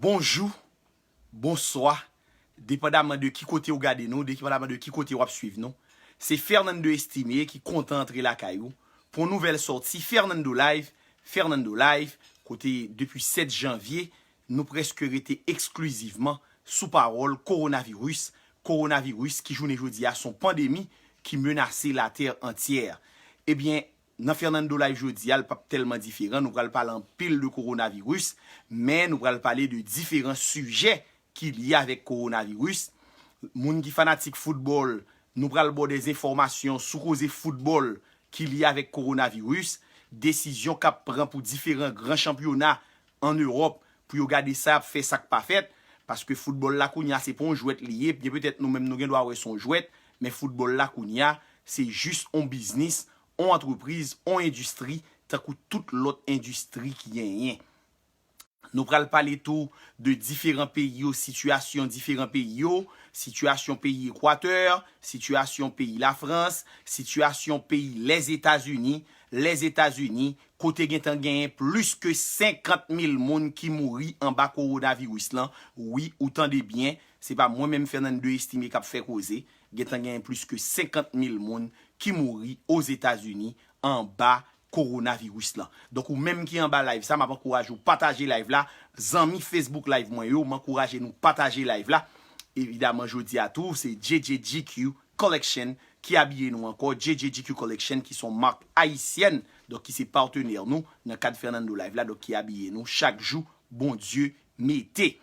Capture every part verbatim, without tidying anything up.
Bonjou, bonswa, depandaman de ki kote w gade nou, depandaman de ki kote w ap swiv nou. Se Fernando Estimé ki kontan antre lakay ou pou yon nouvèl sòti Fernando Live, Fernando Live, kote depi sèt janvye, nou prèske rete eksklizivman sou pawòl kowonaviris, kowonaviris ki jounen jodi a se yon pandemi ki menase latè antyè. Ebyen, nan Fernando Live jodi a, l p ap tèlman diferan. Nou pral pale anpil de kowonaviris, men nou pral pale de diferan sijè ki lye avèk kowonaviris. Moun ki fanatik foutbòl, nou pral ba w de enfòmasyon sou koze foutbòl ki lye avèk kowonaviris, desizyon k ap pran pou diferan gran chanpyona an Ewòp pou yo gade sa y ap fè, sa k pa fèt, paske foutbòl la kounye a se pa yon jwèt li ye, byen petèt nou menm nou gen dwa wè se yon jwèt, men foutbòl la kounye a se jis yon biznis, yon antrepriz, yon endistri, tankou tout lòt endistri ki genyen. Nou pral pale tou de diferan peyi yo, sitiyasyon diferan peyi yo, sitiyasyon peyi Ekwatè, sitiyasyon peyi Lafrans, sitiyasyon peyi Lèzetazini, Lèzetazini, kote gentan genyen plis ke senkant mil moun ki mouri anba kowonaviris lan. Wi, ou tande byen, se pa mwen menm Fernando Estimé k ap fè koze, gentan genyen plis ke senkant mil moun ki mouri Ozetazini anba kowonaviris lan. Donk ou menm ki anba live sa, m ap ankouraje w pataje live la, zanmi Facebook live mwen yo, m ankouraje nou pataje live la. Evidaman, jodi a tou, se J J G Q Collection ki abiye nou ankò. J J G Q Collection ki se yon mak ayisyèn, donk ki se patnè nou nan kad Fernando Live la, donk ki abiye nou chak jou Bondye mete.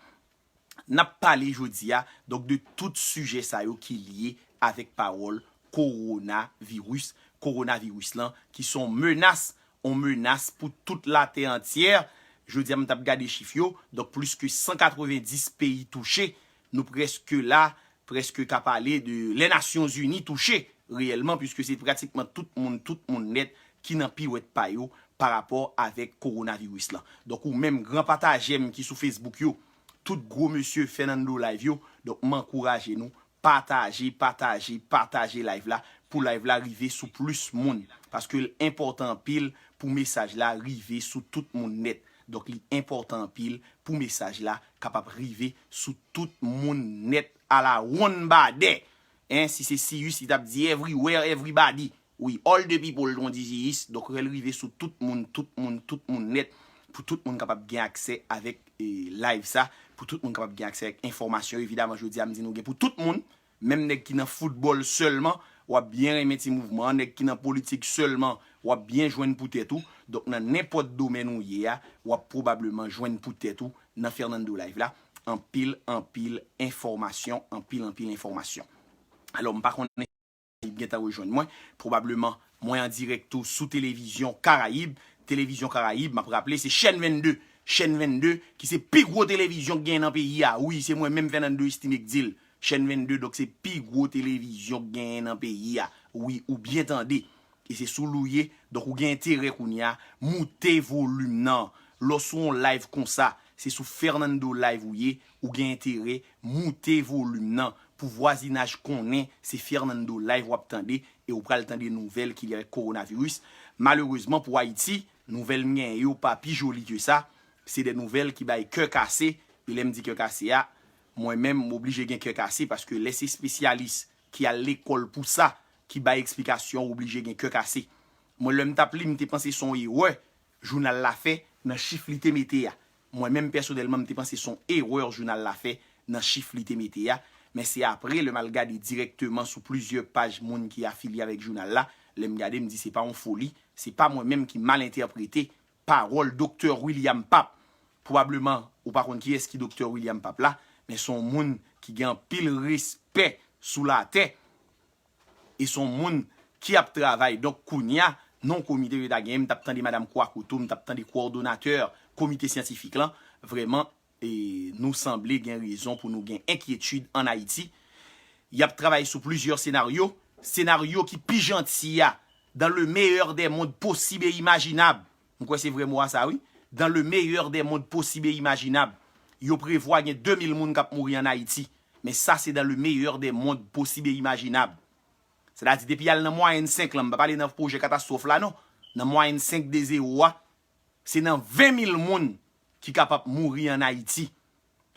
N ap pale jodi a, donk, de tout sijè sa yo ki lye avèk pawòl kowonaviris. Kowonaviris lan ki se yon menas, yon menas pou tout latè antyè. Jodi a, m t ap gade chif yo, donk, plis ke san katrevenndis peyi touche. Nou prèske la, prèske ka pale de lè Nasyonzini touche reyèlman, piske se pratikman tout moun, tout moun nèt ki nan piwèt pa yo pa rapò avèk kowonaviris lan. Donk, ou menm gran patajè m ki sou Facebook yo, tout gwo mesye Fernando Live yo, donk, m ankouraje nou, pataje, pataje, pataje live la, pou live la rive sou plis moun, paske l enpòtan anpil pou mesaj la rive sou tout moun nèt. Donk, li enpòtan anpil pou mesaj la kapab rive sou tout moun nèt, ala wonn badè. Hein, si se Siyis, li t ap di everywhere, everybody. Wi, all the people, on di Siyis. Donk, lè l rive sou tout moun, tout moun, tout moun nèt, pou tout moun kapab gen aksè avèk, eh, live sa, pou tout moun kapab gen aksè avèk enfòmasyon. Evidaman, jodi a, m di nou gen pou tout moun, menm nèg ki nan foutbòl sèlman, w ap byen renmen ti mouvman an, nèg ki nan politik sèlman, w ap byen jwenn pou tèt ou. Donk, nan nenpòt domèn ou ye a, w ap pwobableman jwenn pou tèt ou nan Fernando Live la. Anpil, anpil enfòmasyon, anpil, anpil enfòmasyon. Alò, m pa konnen Karayib gentan rejwenn mwen. Pwobableman, mwen an dirèk tou sou televizyon Karayib. Televizyon Karayib, m ap raple, se chèn vennde. Chèn vennde, ki se pi gwo televizyon k genyen nan peyi a. Wi, se mwen menm Fernando Estimé k di l. Chèn vennde, donk, se pi gwo televizyon k genyen nan peyi a. Wi, ou byen tande. E se sou l ou ye, donk, ou gen enterè kounye a, moute volim nan. Lè w sou yon live konsa, se sou Fernando Live ou ye, ou gen enterè, moute volim nan. Pou vwazinaj konnen se Fernando Live w ap tande, e ou pral tande nouvèl ki lye avèk kowonaviris. Malerezman pou Ayiti, nouvèl m genyen yo pa pi joli ke sa. Se de nouvèl ki bay kè kase, e lè m di kè kase a, mwen menm, m oblije gen kè kase, paske lè se espesyalis ki al lekòl pou sa, ki bay eksplikasyon, ou oblije gen kè kase. Mwen, lè m t ap li, m te panse se yon erè jounal la fè nan chif li te mete a. Mwen menm, pèsonèlman, m te panse se yon erè jounal la fè nan chif li te mete a. Men se apre, lè m al gade dirèkteman sou plizyè paj moun ki afilye avèk jounal la, lè m gade, m di se pa yon foli, se pa mwen menm ki mal entèprete pawòl Doktè William Pap. Pwobableman, ou pa konn kiyès ki Doktè William Pap la, men se yon moun ki gen anpil respè sou latè. E se yon moun ki ap travay. Donk, kounye a, nan yon komite yo ta genyen, m t ap tande Madanm Kwaku tou, m t ap tande kowòdonatè komite syantifik lan. Vrèman, e, nou sanble gen rezon pou nou gen enkyetid ann Ayiti. Y ap travay sou plizyè senaryo. Senaryo ki pi janti a, dans le meilleur des mondes possible et imaginable. M kwè se vrè mo a sa, wi. Dans le meilleur des mondes possible et imaginable. Yo prevwa gen de mil moun k ap mouri ann Ayiti. Men sa se dans le meilleur des mondes possible et imaginable. Sètadi, depi y al nan mwayèn senk lan, m pa pale nan pwojè katastwòf la, non. Nan mwayèn senk de zewo a, se nan ven mil moun ki kapab mouri ann Ayiti.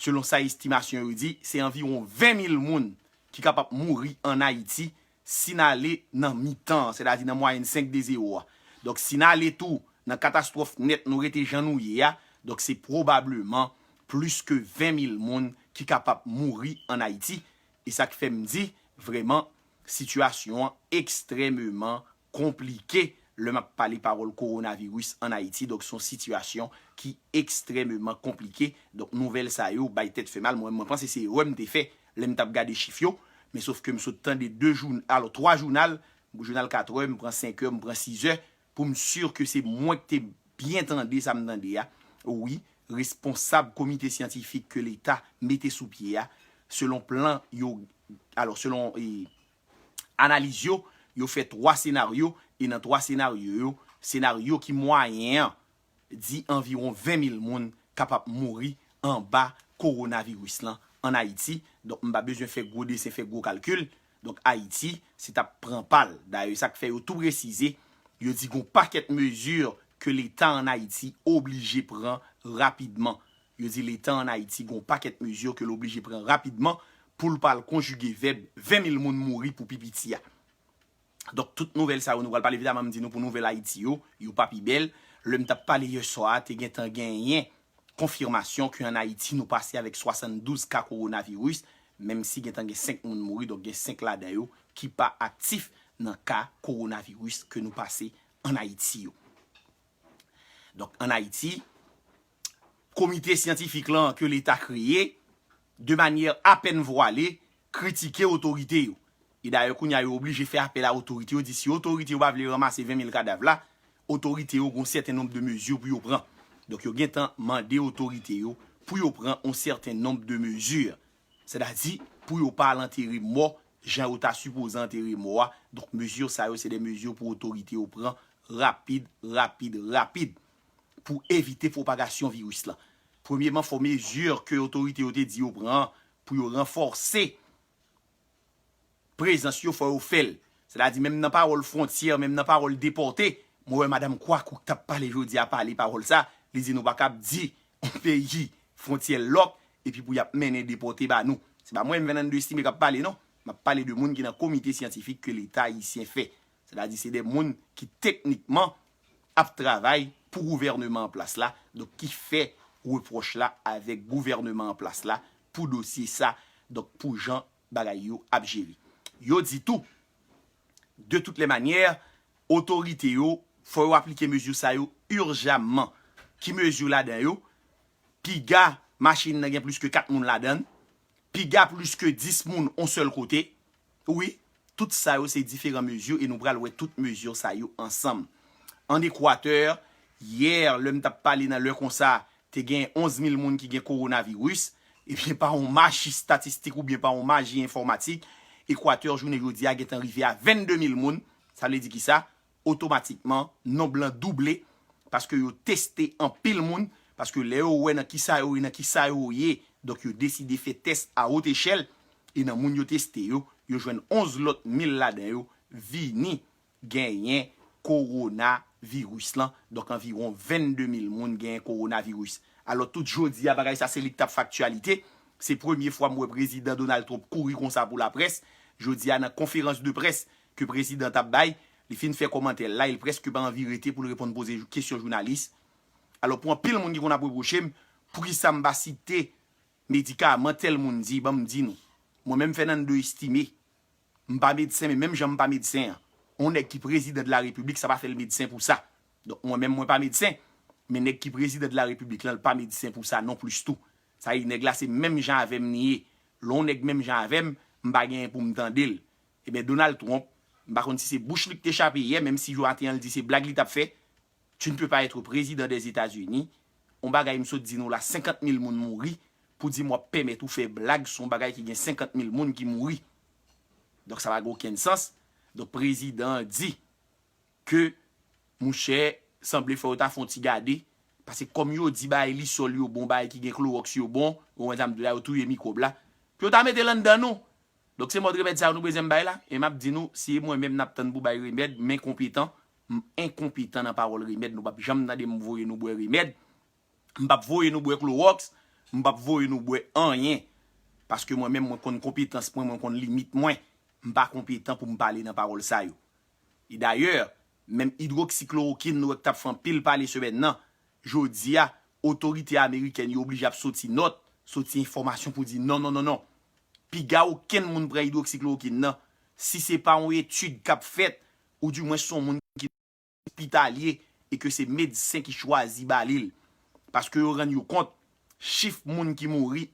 selon sa estimasyon yo di, se anviwon ven mil moun ki kapab mouri ann Ayiti si n ale nan mitan an, sètadi nan mwayèn senk de zewo a. Donk, si n ale tou nan katastwòf nèt, nou rete jan nou ye a, donk se pwobableman plis ke ven mil moun ki kapab mouri ann Ayiti. E sa k fè m di, vrèman, sitiyasyon an ekstrèmeman konplike lè m ap pale pawòl kowonaviris ann Ayiti. Donk, se yon sitiyasyon ki ekstrèmeman konplike. Donk, nouvèl sa yo bay tèt fè mal. Mwen, mwen panse se erè m te fè lè m t ap gade chif yo. Men sof ke m sot tande de joun, alò, twa jounal, jounal katrè, m pran senkè, m pran sizè, pou m si ke se mwen ki te byen tande sa m tande a. Wi, responsab komite syantifik ke Leta mete sou pye a, selon plan yo, alò, selon, e, analiz yo, yo fè twa senaryo, e nan twa senaryo yo, senaryo ki mwayen an di anviwon ven mil moun kapab mouri anba kowonaviris lan ann Ayiti. Donk, m pa bezwen fè gwo desen, fè gwo kalkil. Donk, Ayiti, se t ap pran pa l. Dayè, sa k fè yo tou presize, yo di gon pakèt mezi ke Leta ann Ayiti oblije pran rapidman. Yo di Leta ann Ayiti gon pakèt mezi ke l oblije pran rapidman pou l pa al konjige vèb ven mil moun mouri pou pi piti a. Donk, tout nouvèl sa yo, nou pral pale, evidaman, m di nou pou nouvèl Ayiti yo, yo pa pi bèl. Lè m t ap pale yè swa a, te gentan genyen konfimasyon ke ann Ayiti, nou pase avèk swasanndouz ka kowonaviris, menm si gentan gen senk moun mouri, donk gen senk ladan yo ki pa aktif nan ka kowonaviris ke nou pase ann Ayiti yo. Donk, ann Ayiti, komite syantifik lan ke Leta kreye, de manyè apèn vwale, kritike otorite yo. E dayè, kounye a, yo oblije fè apèl a otorite yo, di si otorite yo pa vle ranmase ven mil kadav la, otorite yo gon sèten nonb de mezi pou yo pran. Donk, yo gentan mande otorite yo pou yo pran yon sèten nonb de mezi. Sètadi, pou yo pa al antere mò jan yo ta sipoze antere mò a. Donk, mezi sa yo, se de mezi pou otorite yo pran rapid, rapid, rapid, pou evite pwopagasyon viris lan. Premyeman, fò mezi ke otorite yo te di yo pran an, pou yo ranfòse prezans yo, fò yo fè l. Sètadi, menm nan pawòl fwontyè, menm nan pawòl depòte, mwen wè madanm Kwakou k t ap pale jodi a pale pawòl sa, li di nou pa kab di yon peyi fwontyè l lòk, epi pou y ap mennen depòte ba nou. Se pa mwen, M vennannde Estimé, k ap pale, non. M ap pale de moun ki nan komite syantifik ke Leta ayisyen fè. Sètadi, se de moun ki teknikman ap travay pou gouvènman an plas la, donk ki fè repwòch la avèk gouvènman an plas la pou dosye sa, donk pou jan bagay yo ap jere. Yo di tou, de tout lè manyè, otorite yo, fò yo aplike mezi sa yo ijaman. Ki mezi ladan yo? Piga machin nan gen plis ke kat moun ladan l. Piga plis ke dis moun on sèl kote. Wi, tout sa yo se diferan mezi e nou pral wè tout mezi sa yo ansanm. Ann Ekwatè, yè, lè m t ap pale nan lè konsa, te gen onz mil moun ki gen kowonaviris. Ebyen, pa yon maji estatistik oubyen pa yon maji enfòmatik, Ekwatè, jounen jodi a, gentan rive a vennde mil moun. Sa vle di kisa? Otomatikman, nonb lan double, paske yo teste anpil moun, paske lè yo wè nan kisa yo ye, nan kisa yo ye, donk yo deside fè tès a wot echèl, e nan moun yo teste yo, yo jwenn onz lòt mil ladan yo vini genyen kowonaviris lan. Donk, anviwon vennde mil moun genyen kowonaviris. Alò, tout jodi a, bagay sa, se li k t ap fè aktyalite. Se premye fwa m wè prezidan Donald Trump kouri konsa pou laprès. Jodi a, nan konferans de près ke prezidan t ap bay, li fin fè kòmantè l la, e l prèske pa anvi rete pou l reponn poze jou-, kesyon jounalis. Alò, pou anpil moun ki konn ap repwoche m, poukisa m pa site medikaman tèl moun di, ban m di nou. Mwen menm, Fernando Estimé, m pa medsen, men menm jan m pa medsen an, yon nèg ki prezidan de la repiblik, sa pa fè l medsen pou sa. Donk, mwen menm, mwen pa medsen, men nèg ki prezidan de la repiblik lan, l pa medsen pou sa non plis tou. Sa vle di, nèg la se menm jan avè m li ye. Lè yon nèg menm jan avè m, m pa genyen pou m tande l. Ebyen, Donald Trump, m pa konn si se bouch li k te chape yè, menm si jou maten an l di se blag li t ap fè, tu ne peux pas être président des États-Unis. On bagay m sot di nou la, senkant mil moun mouri, pou di m w ap pèmèt ou fè blag sou yon bagay ki gen senkant mil moun ki mouri. Donk, sa pa gen okenn sans. Donk, prezidan an di ke, monchè, sanble fò yo ta fè yon ti gade, paske kòm yo di bagay lisòl yo bon, bagay ki gen klowòks yo bon, ou konprann sa m di w la, yo touye mikwòb la, pou yo ta mete l anndan nou. Donk, se mòd remèd sa yo nou bezwen bay la. E m ap di nou, si e mwen menm n ap tann pou bay remèd, m enkonpetan. M enkonpetan nan pawòl remèd. Nou p ap janm tande m voye nou bwè remèd. M p ap voye nou bwè klowòks. m p ap voye nou bwè anyen. Paske mwen menm, mwen konn konpetans mwen, mwen konn limit mwen. M pa konpetan pou m pale nan pawòl sa yo. E dayè, menm idwoksiklowokinn nou wè k t ap fè anpil pale semèn nan, jodi a, otorite amerikèn yo oblije ap soti nòt, soti enfòmasyon pou di non, non, non, non. Piga okenn moun pran idwoksiklowokinn nan, si se pa yon etid k ap fèt, oudimwens se yon moun ki ospitalye e ke se medsen ki chwazi ba li l. Paske yo rann yo kont, chif moun ki mouri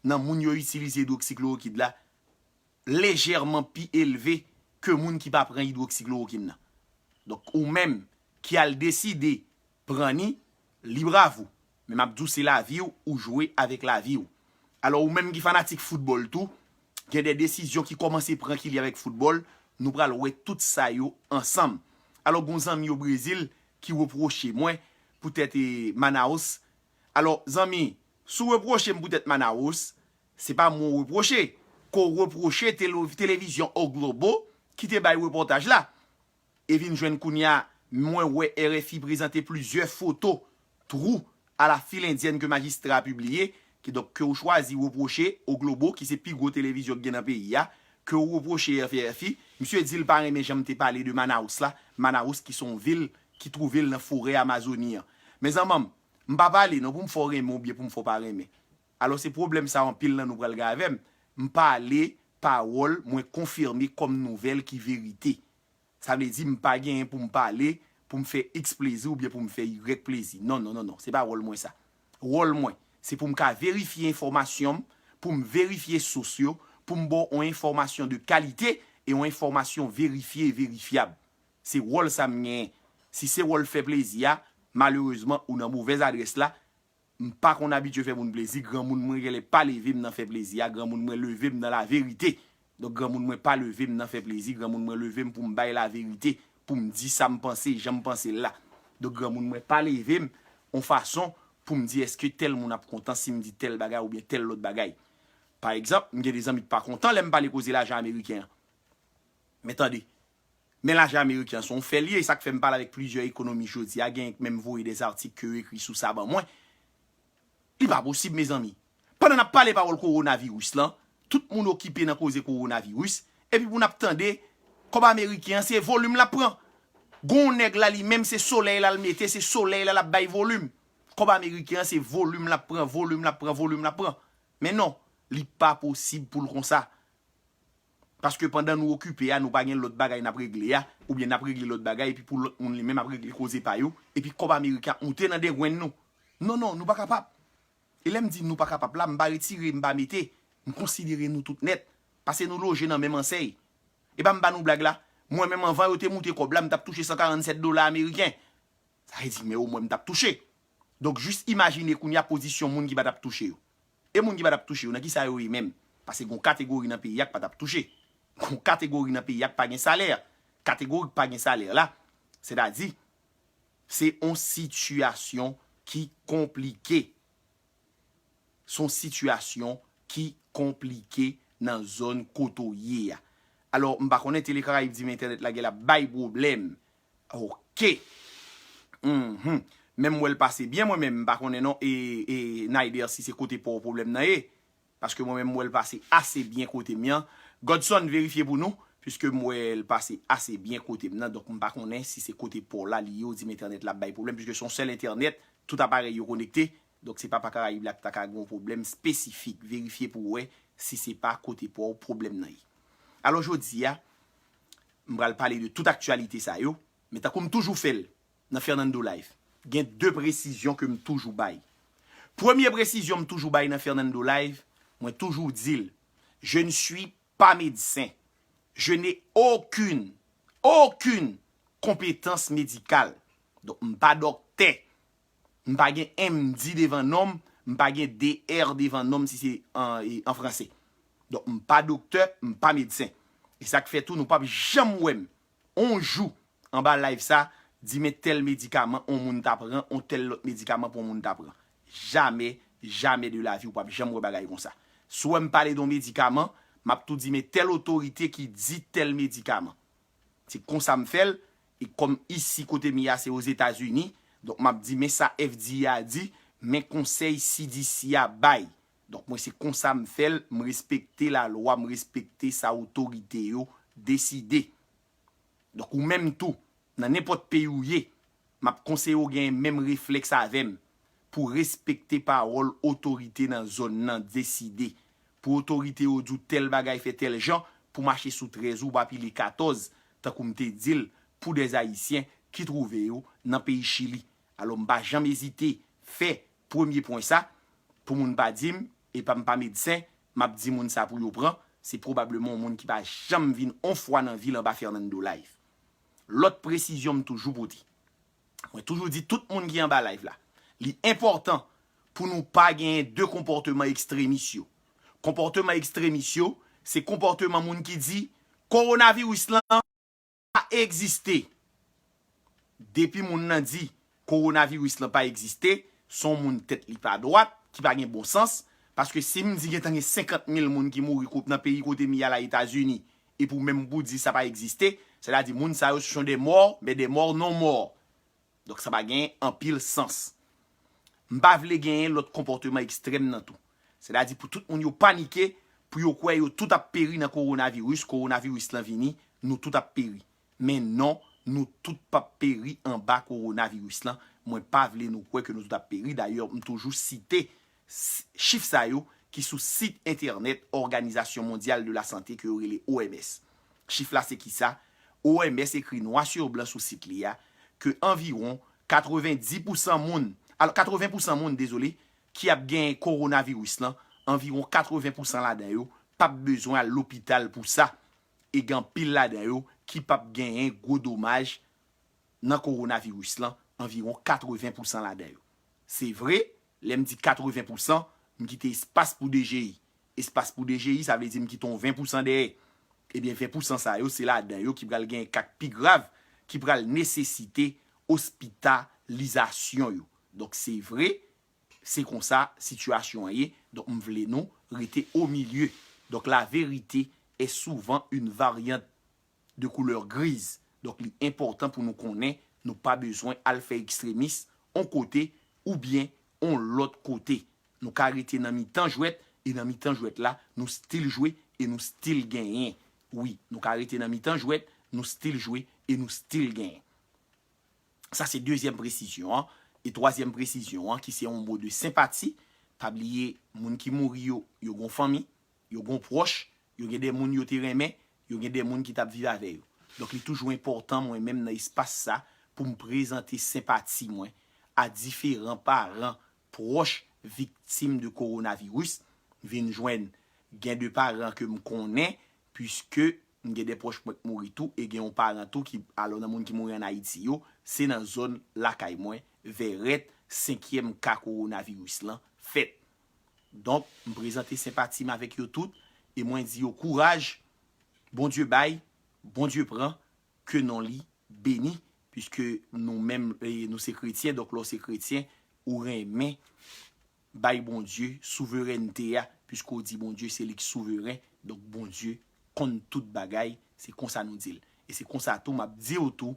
nan moun yo itilize idwoksiklowokid la lejèman pi elve ke moun ki pa pran idwoksiklowokid nan. Donk, ou menm ki al deside pran ni, libre à vous. Men m ap di w, se lavi w, ou jwe avèk lavi w. Alò, ou menm ki fanatik foutbòl tou, gen de desizyon ki kòmanse pran ki lye avèk foutbòl, nou pral wè tout sa yo ansanm. Alò, gen yon zanmi o Brezil ki repwoche mwen poutèt e, Manaus. Alò, zanmi, si w repwoche m poutèt Manaus, se pa mwen w repwoche. Ke w repwoche tele-, televizyon O Globo ki te bay repòtaj la. E vin jwenn kounye a, mwen wè R F I prezante plizyè foto twou a la fil endyèn ke majistra a pibliye, kidonk ke w chwazi repwoche O Globo, ki se pi gwo televizyon ki gen nan peyi a, ke w repwoche R F I. Misye di l pa renmen jan m te pale de Manaus la, Manaus ki se yon vil ki twouve l nan forè Amazoni an. Men zanmanm, m pa pale non pou m fè w renmen oubyen pou m fè w pa renmen. Alò se pwoblèm sa anpil nan nou pral gen avè m. M pale pawòl mwen konfime kòm nouvèl ki verite. Sa vle di m pa genyen pou m pale, pou m fè X plezi oubyen pou m fè Y plezi. Non, non, non, non. Se pa wòl mwen sa. Wòl mwen, se pou m ka verifye enfòmasyon m, pou m verifye sous yo, pou m ba w yon enfòmasyon de kalite e yon enfòmasyon verifye e verifyab. Se wòl sa m genyen. Si se wòl fè plezi a, malerezman, ou nan movèz adrès la, M pa konn abitye fè moun plezi, granmoun mwen genlè pa leve m nan fè plezi a, granmoun mwen leve m nan laverite. Donk granmoun mwen pa leve m nan fè plezi, granmoun mwen leve m pou m bay laverite, pou m di sa m panse, jan m panse l la. Donk granmoun mwen pa leve m yon fason pou m di èske tèl moun ap kontan si m di tèl bagay oubyen tèl lòt bagay. Pa egzanp, m gen de zanmi k pa kontan lè m pale koze lajan ameriken an. Men tande, men lajan ameriken an se yon fè l ye, e sa k fè m pale avèk plizyè ekonomis jodi a, genyen k menm voye dèzatik ke yo ekri sou sa ban mwen. Li pa posib, mezanmi. Pandan n ap pale pawòl kowonaviris lan, tout moun okipe nan koze kowonaviris, epi pou n ap tande, kòb ameriken an se volim l ap pran. Gon yon nèg la li menm se solèy la l mete, se solèy la l ap bay volim. Kòb ameriken an se volim l ap pran, volim l ap pran, volim l ap pran. Men non, li pa posib pou l konsa. Paske pandan nou okipe a, nou pa gen lòt bagay n ap regle a, oubyen n ap regle lòt bagay, epi pou lòt moun li menm ap regle koze pa yo, epi kòb ameriken ap moute nan dengwenn nou. Non, non, nou pa kapab. E lè m di nou pa kapab la, m pa retire, m pa mete, m konsidere nou tout nèt. Paske nou loje nan menm ansèy. E pa m ba nou blag la, mwen menm anvan yo te moute kòb la, m t ap touche san karannsèt dola ameriken. Sa vle di, men omwen m t ap touche. Donk, jis imajine kounye a pozisyon moun ki pa t ap touche yo. E moun ki pa t ap touche yo, nan ki sa yo ye menm? Paske gon kategori nan peyi a k pa t ap touche. Gon kategori nan peyi a k pa gen salè. Kategori k pa gen salè la, sètadi, se yon sitiyasyon ki konplike. Se yon sitiyasyon ki konplike nan zòn kote w ye a. Alò, m pa konnen Tele Karayib di m entènèt la genlè ap bay pwoblèm. Ok. Mhm. Men m wè l pase byen mwen menm, m pa konnen non, e, e Nayder si se kote pa w pwoblèm nan ye. Paske mwen menm m wè l pase ase byen kote m ye an. Godson, verifye pou nou, piske m wè l pase ase byen kote m nan. Donk m pa konnen si se kote pa w la li ye, ou di m entènèt la ap bay pwoblèm, piske se yon sèl entènèt, tout aparèy yo konekte. Donk se pa pa Karayib la ki ta ka gen yon pwoblèm espesifik. Verifye pou w wè si se pa kote pa w pwoblèm nan ye. Alò jodi a, m pral pale de tout aktyalite sa yo, men tankou m toujou fè l nan Fernando Live, gen de presizyon ke m toujou bay. Premye presizyon m toujou bay nan Fernando Live, mwen toujou di l, je ne suis pas médecin, je n'ai aucune, aucune compétence médicale. Donk, m pa dòktè, m pa gen M D devan non m, m pa gen D R devan non m si se an, e, an franse. Donk, m pa doktè, m pa medsen. E sa k fè tou, nou p ap janm wè m on jou anba live sa, di men tèl medikaman on moun ta pran, on tèl lòt medikaman pou on moun ta pran. Jamè, jamè de lavi ou p ap janm wè bagay konsa. Si w wè m pale de yon medikaman, m ap tou di men tèl otorite ki di tèl medikaman. Se konsa m fè l, e kòm isi kote m ye a se Ozetazini, donk m ap di men sa F D A di, men konsèy C D C a bay. Donk, mwen se konsa m fè l, m respekte lalwa, m respekte sa otorite yo deside. Donk, ou menm tou, nan nenpòt peyi w ye, m ap konseye w genyen menm reflèks avè m pou respekte pawòl otorite nan zòn nan deside. Pou otorite yo di w tèl bagay fè tèl jan, pou mache sou trèz ou pa pile katòz, tankou m te di l, pou dèz Ayisyen ki twouve yo nan peyi Chili. Alò, m pa janm ezite fè premye pwen sa, pou moun pa di m, e pa m pa medsen, m ap di moun sa pou yo pran, se pwobableman yon moun ki pa janm vin on fwa nan vi l anba Fernando Live. Lòt presizyon m toujou pote. Mwen toujou di tout moun ki anba live la, li enpòtan pou nou pa genyen de konpòteman ekstremis yo. Konpòteman ekstremis yo, se konpòteman moun ki di kowonaviris lan pa egziste. Depi moun nan di kowonaviris lan pa egziste, se yon moun tèt li pa dwat, ki pa gen bon sans, paske si m di gentan gen senkant mil moun ki mouri ko-, nan peyi kote m ye a la Etazini, epi w menm pou di sa pa egziste, sètadi moun sa yo se sont des morts, mais des morts non morts. Donk sa pa gen anpil sans. M pa vle genyen lòt konpòteman ekstrèm nan tou. Sètadi pou tout moun yo panike, pou yo kwè yo tout ap peri nan kowonaviris, kowonaviris lan vini, nou tout ap peri. Men non, nou tout p ap peri anba kowonaviris lan. Mwen pa vle nou kwè ke nou tout ap peri. Dayè, m toujou site s-, chif sa yo ki sou sit entènèt Òganizasyon Mondyal de la Sante ke yo rele O M S. Chif la se kisa? O M S ekri nwa sou blan sou sit li a ke anviwon katrevendis pousan moun, alò, katreven pousan moun, dezole, ki ap gen kowonaviris lan, anviwon katreven pousan ladan yo p ap bezwen al lopital pou sa. E gen anpil ladan yo ki p ap genyen gwo domaj nan kowonaviris lan, anviwon katreven pousan ladan yo. Se vre, lè m di katreven pousan, m kite espas pou D G I. Espas pou D G I, sa vle di m kite yon ven pousan dèyè. Ebyen, ven pousan sa yo, se ladan yo ki pral gen ka k pi grav, ki pral nesesite ospitalizasyon yo. Donk, se vre, se konsa sitiyasyon an ye. Donk, m vle nou rete o milye. Donk, la vérité est souvent une variante de couleur grise. Donk, li enpòtan pou nou konnen nou pa bezwen al fè ekstremis on kote oubyen on lòt kote. Nou ka rete nan mitan jwèt, e nan mitan jwèt la, nou still jwe e nou still genyen. Wi, nou ka rete nan mitan jwèt, nou still jwe e nou still genyen. Sa se dezyèm presizyon an. E twazyèm presizyon an, ki se yon mo de senpati, pa bliye, moun ki mouri yo, yo gon fanmi, yo gon pwòch, yo gen de moun yo te renmen, yo gen de moun ki t ap viv avè yo. Donk, li toujou enpòtan, mwen menm, nan espas sa, pou m prezante senpati mwen a diferan paran pwòch viktim de kowonaviris. Vin jwenn gen de paran ke m konnen, piske m gen de pwòch mwen k mouri tou, e gen yon paran tou ki, alò, nan moun ki mouri ann Ayiti yo, se nan zòn lakay mwen, Vèrèt, senkyèm ka kowonaviris lan fèt. Donk, m prezante senpati m avèk yo tout, e mwen di yo kouraj, Bondye bay, Bondye pran, ke non li beni, piske nou menm, e, nou se kretyen, donk lè w se kretyen, ou renmen bay Bondye souverènte a, piske w di Bondye se li k souveren, donk Bondye konn tout bagay, se konsa nou di l. E se konsa tou m ap di w tou,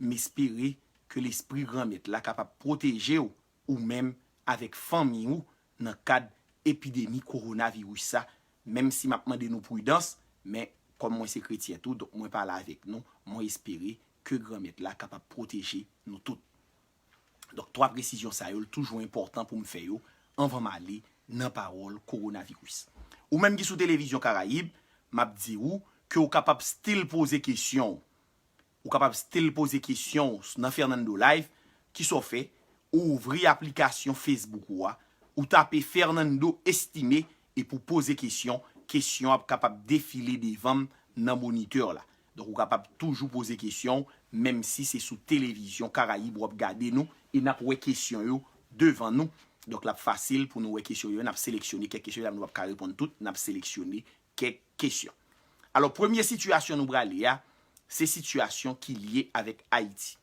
m espere ke lespri Granmèt la kapab pwoteje w, ou menm avèk fanmi w, nan kad epidemi kowonaviris sa, menm si m ap mande nou pridans, men kòm mwen se kretyen tou, donk mwen pale avèk nou, mwen espere ke Granmèt la kapab pwoteje nou tout. Donk, twa presizyon sa yo, l toujou enpòtan pou m fè yo anvan m ale nan pawòl kowonaviris. Ou menm ki sou Televizyon Karayib, m ap di ou ke w kapab still poze kesyon w. Ou kapab still poze kesyon w nan Fernando Live. Kisa w fè? Ou ouvri aplikasyon Facebook ou a, ou tape Fernando Estimé epi w poze kesyon, kesyon ap kapab defile devan m nan monitè la. Donk, ou kapab toujou poze kesyon w, menm si se sou Televizyon Karayib w ap gade nou, e n ap wè kesyon yo devan nou. Donk, l ap fasil pou nou wè kesyon yo, n ap seleksyone kèk kesyon, nou p ap ka reponn tout, n ap seleksyone kèk kesyon. Alò, premye sitiyasyon nou prale a, se sitiyasyon ki lye avèk Ayiti.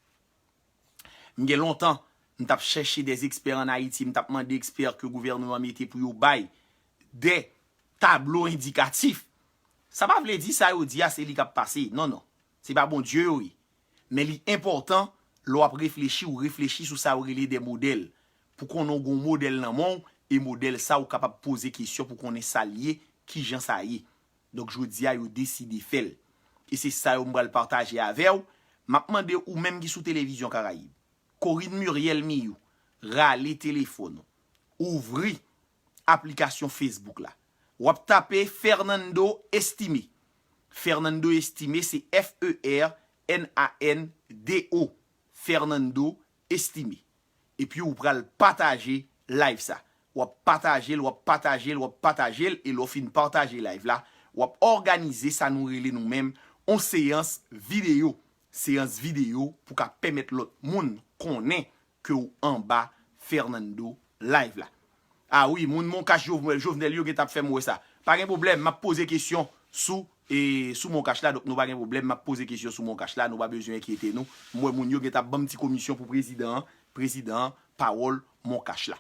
M gen lontan, m t ap chèche de ekspè ann Ayiti, m t ap mande ekspè ke gouvènman an mete pou yo bay de tablo endikatif. Sa pa vle di sa yo di a se li k ap pase. Non, non. Se pa Bondye yo ye. Men li enpòtan, lè w ap reflechi, ou reflechi sou sa yo rele de modèl. pou konnen w gen yon modèl nan men w, e modèl sa ou kapab poze kesyon pou konnen sa l ye, kijan sa ye. Donk, jodi a, yo deside fè l. E se sa yo m pral pataje avè w. M ap mande ou menm ki sou Televizyon Karayib, Corinne Muriel Miyou, rale telefòn ou, ouvri aplikasyon Facebook la. W ap tape Fernando Estimé. Fernando Estimé, se F E R N A N D O. Fernando Estimé. Epi ou pral pataje live sa. W ap pataje l, w ap pataje l, w ap pataje l, e lè w fin pataje live la, w ap òganize sa nou rele nou menm on seyans videyo. Seyans videyo pou ka pèmèt lòt moun konnen ke w anba Fernando live la. A wi, moun Moncash Jovenel, Jovenel yo gentan ap fè m wè sa. Pa gen pwoblèm, m ap poze kesyon sou, e, sou Moncash la, donk nou pa gen pwoblèm, m ap poze kesyon sou Moncash la, nou pa bezwen enkyete nou. M wè moun yo gentan ap ban m ti komisyon pou prezidan an, prezidan an, pawòl Moncash la.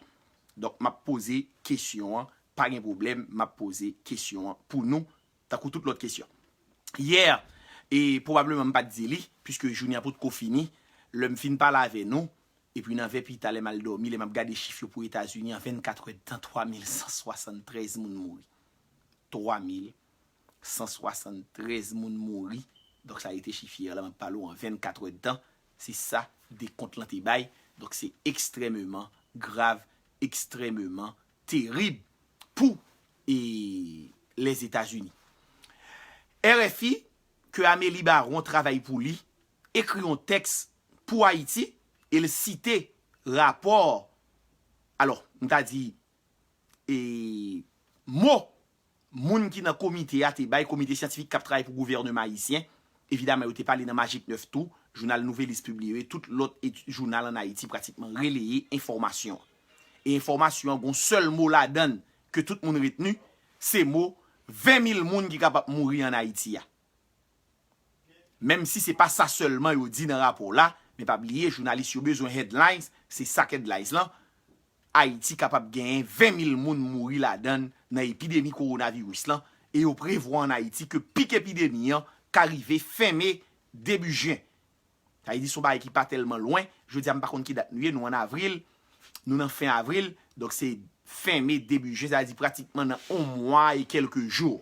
Donk, m ap poze kesyon an, pa gen pwoblèm, m ap poze kesyon an pou nou, tankou tout lòt kesyon. Yè, e pwobableman m pa t di li, piske jounen an potko fini, lè m fin pale avè nou, epi nan vè pita, lè m al dòmi, lè m ap gade chif yo pou Etazini an, vennkat è d tan, twa mil san swasanntrèz moun mouri. Twa mil san swasanntrèz moun mouri. Donk, sa rete chif yè la, m ap pale w an vennkat è d tan. Se sa dekont lan te bay. Donk, se ekstrèmeman grav, ekstrèmeman terib pou, e, Lèzetazini. R F I, ke Amélie Baron travay pou li, ekri yon tèks pou Ayiti, e l site rapò, alò, m ta di, e, mo moun ki nan komite a te bay, komite syantifik k ap travay pou gouvènman ayisyen. Evidaman, yo te pale nan Magik nèf tou, jounal Nouvelliste pibliye, tout lòt et-, jounal ann Ayiti pratikman releye enfòmasyon an. E enfòmasyon an, gon sèl mo ladan l ke tout moun retni, se mo ven mil moun ki kapab mouri ann Ayiti a. Menm si se pa sa sèlman yo di nan rapò la, men pa bliye, jounalis yo bezwen headlines, se sa k headlines lan. Ayiti kapab genyen ven mil moun mouri ladan l nan epidemi kowonaviris lan, e yo prevwa ann Ayiti ke pik epidemi an ka rive fen me, debi jen. Sa vle di se yon bagay ki pa tèlman lwen. Jodi a, m pa konn ki dat nou ye, nou ann avril, nou nan fen avril, donk se fen me, debi jen, sa vle di pratikman nan yon mwa e kèlke jou.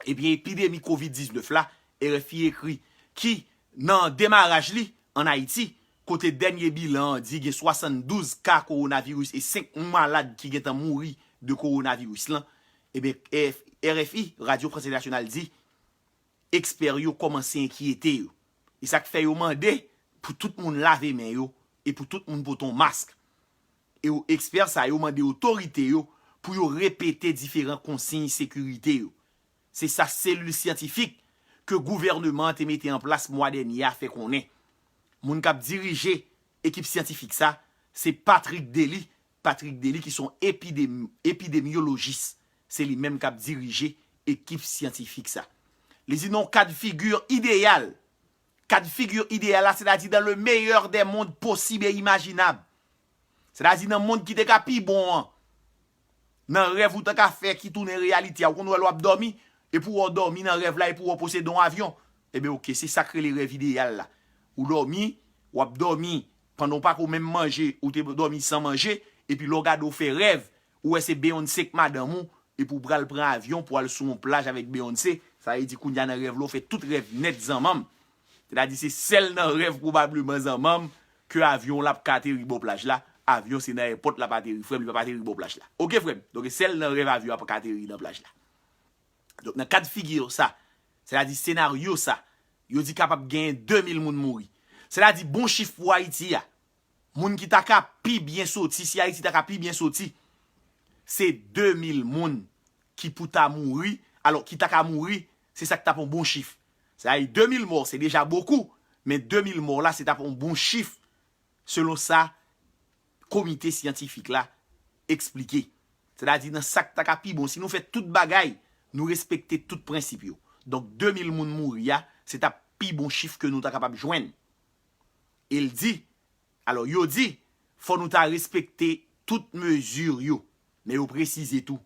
Ebyen, epidemi kovid diznèf la, R F I ekri, ki nan demaraj li ann Ayiti, kote dènye bilan an di gen swasanndouz ka kowonaviris e senk malad ki gentan mouri de kowonaviris lan, ebyen, F-, R F I, Radyo Frans Entènasyonal di, ekspè yo kòmanse enkyete yo. E sa k fè yo mande pou tout moun lave men yo e pou tout moun pote yon mask. E yo, ekspè sa yo mande otorite yo pou yo repete diferan konsiy sekirite yo. Se sa selil syantifik ke gouvènman an te mete an plas mwa dènye a fè konnen. Moun k ap dirije ekip syantifik sa, se Patrick Dely. Patrick Dely, ki se yon epidemi-, epidemiyolojis, se li menm k ap dirije ekip syantifik sa. Li di nan yon kad figi ideyal. Kad figi ideyal la, sètadi dans le meilleur des mondes possible et imaginable. Sètadi nan mond ki te ka pi bon an. Nan rèv ou ta ka fè ki tounen reyalite a. Ou konn wè lè w ap dòmi, epi w dòmi nan rèv la, epi w posede yon avyon. Ebyen, oke, se sa k rele rèv ideyal la. Ou dòmi, w ap dòmi, pandan w pa ko menm manje, ou te dòmi san manje, epi lè w gade w fè rèv, ou wè se Beyoncé k madanm ou, epi w pral pran avyon pou w al sou yon plaj avèk Beyoncé, sa vle di kounye a nan rèv la, w fè tout rèv nèt zanmanm. Sètadi se sèl nan rèv pwobableman zanmanm ke avyon w la ap ka ateri bò plaj la, avyon se nan èpòt l ap ateri, frè m, li p ap ateri bò plaj la. Oke, frè m? Donk, sèl nan rèv avyon ap ka ateri nan plaj la. Donk, nan kad figi sa, sètadi senaryo sa, yo di kapab genyen de mil moun mouri. Sètadi bon chif pou Ayiti a. Moun ki ta ka pi byen soti, si Ayiti ta ka pi byen soti, se de mil moun ki pou ta mouri. Alò, ki ta ka mouri, se sa k t ap yon bon chif. Sètadi de mil mò, se deja bokou, men de mil mò la, se t ap yon bon chif, selon sa komite syantifik la eksplike. Sètadi nan sa k ta ka pi bon, si nou fè tout bagay, nou respekte tout prensip yo. Donk, de mil moun mouri a, se t ap pi bon chif ke nou ta kapab jwenn. E l di, alò, yo di, fò nou ta respekte tout mezi yo. Men yo presize tou,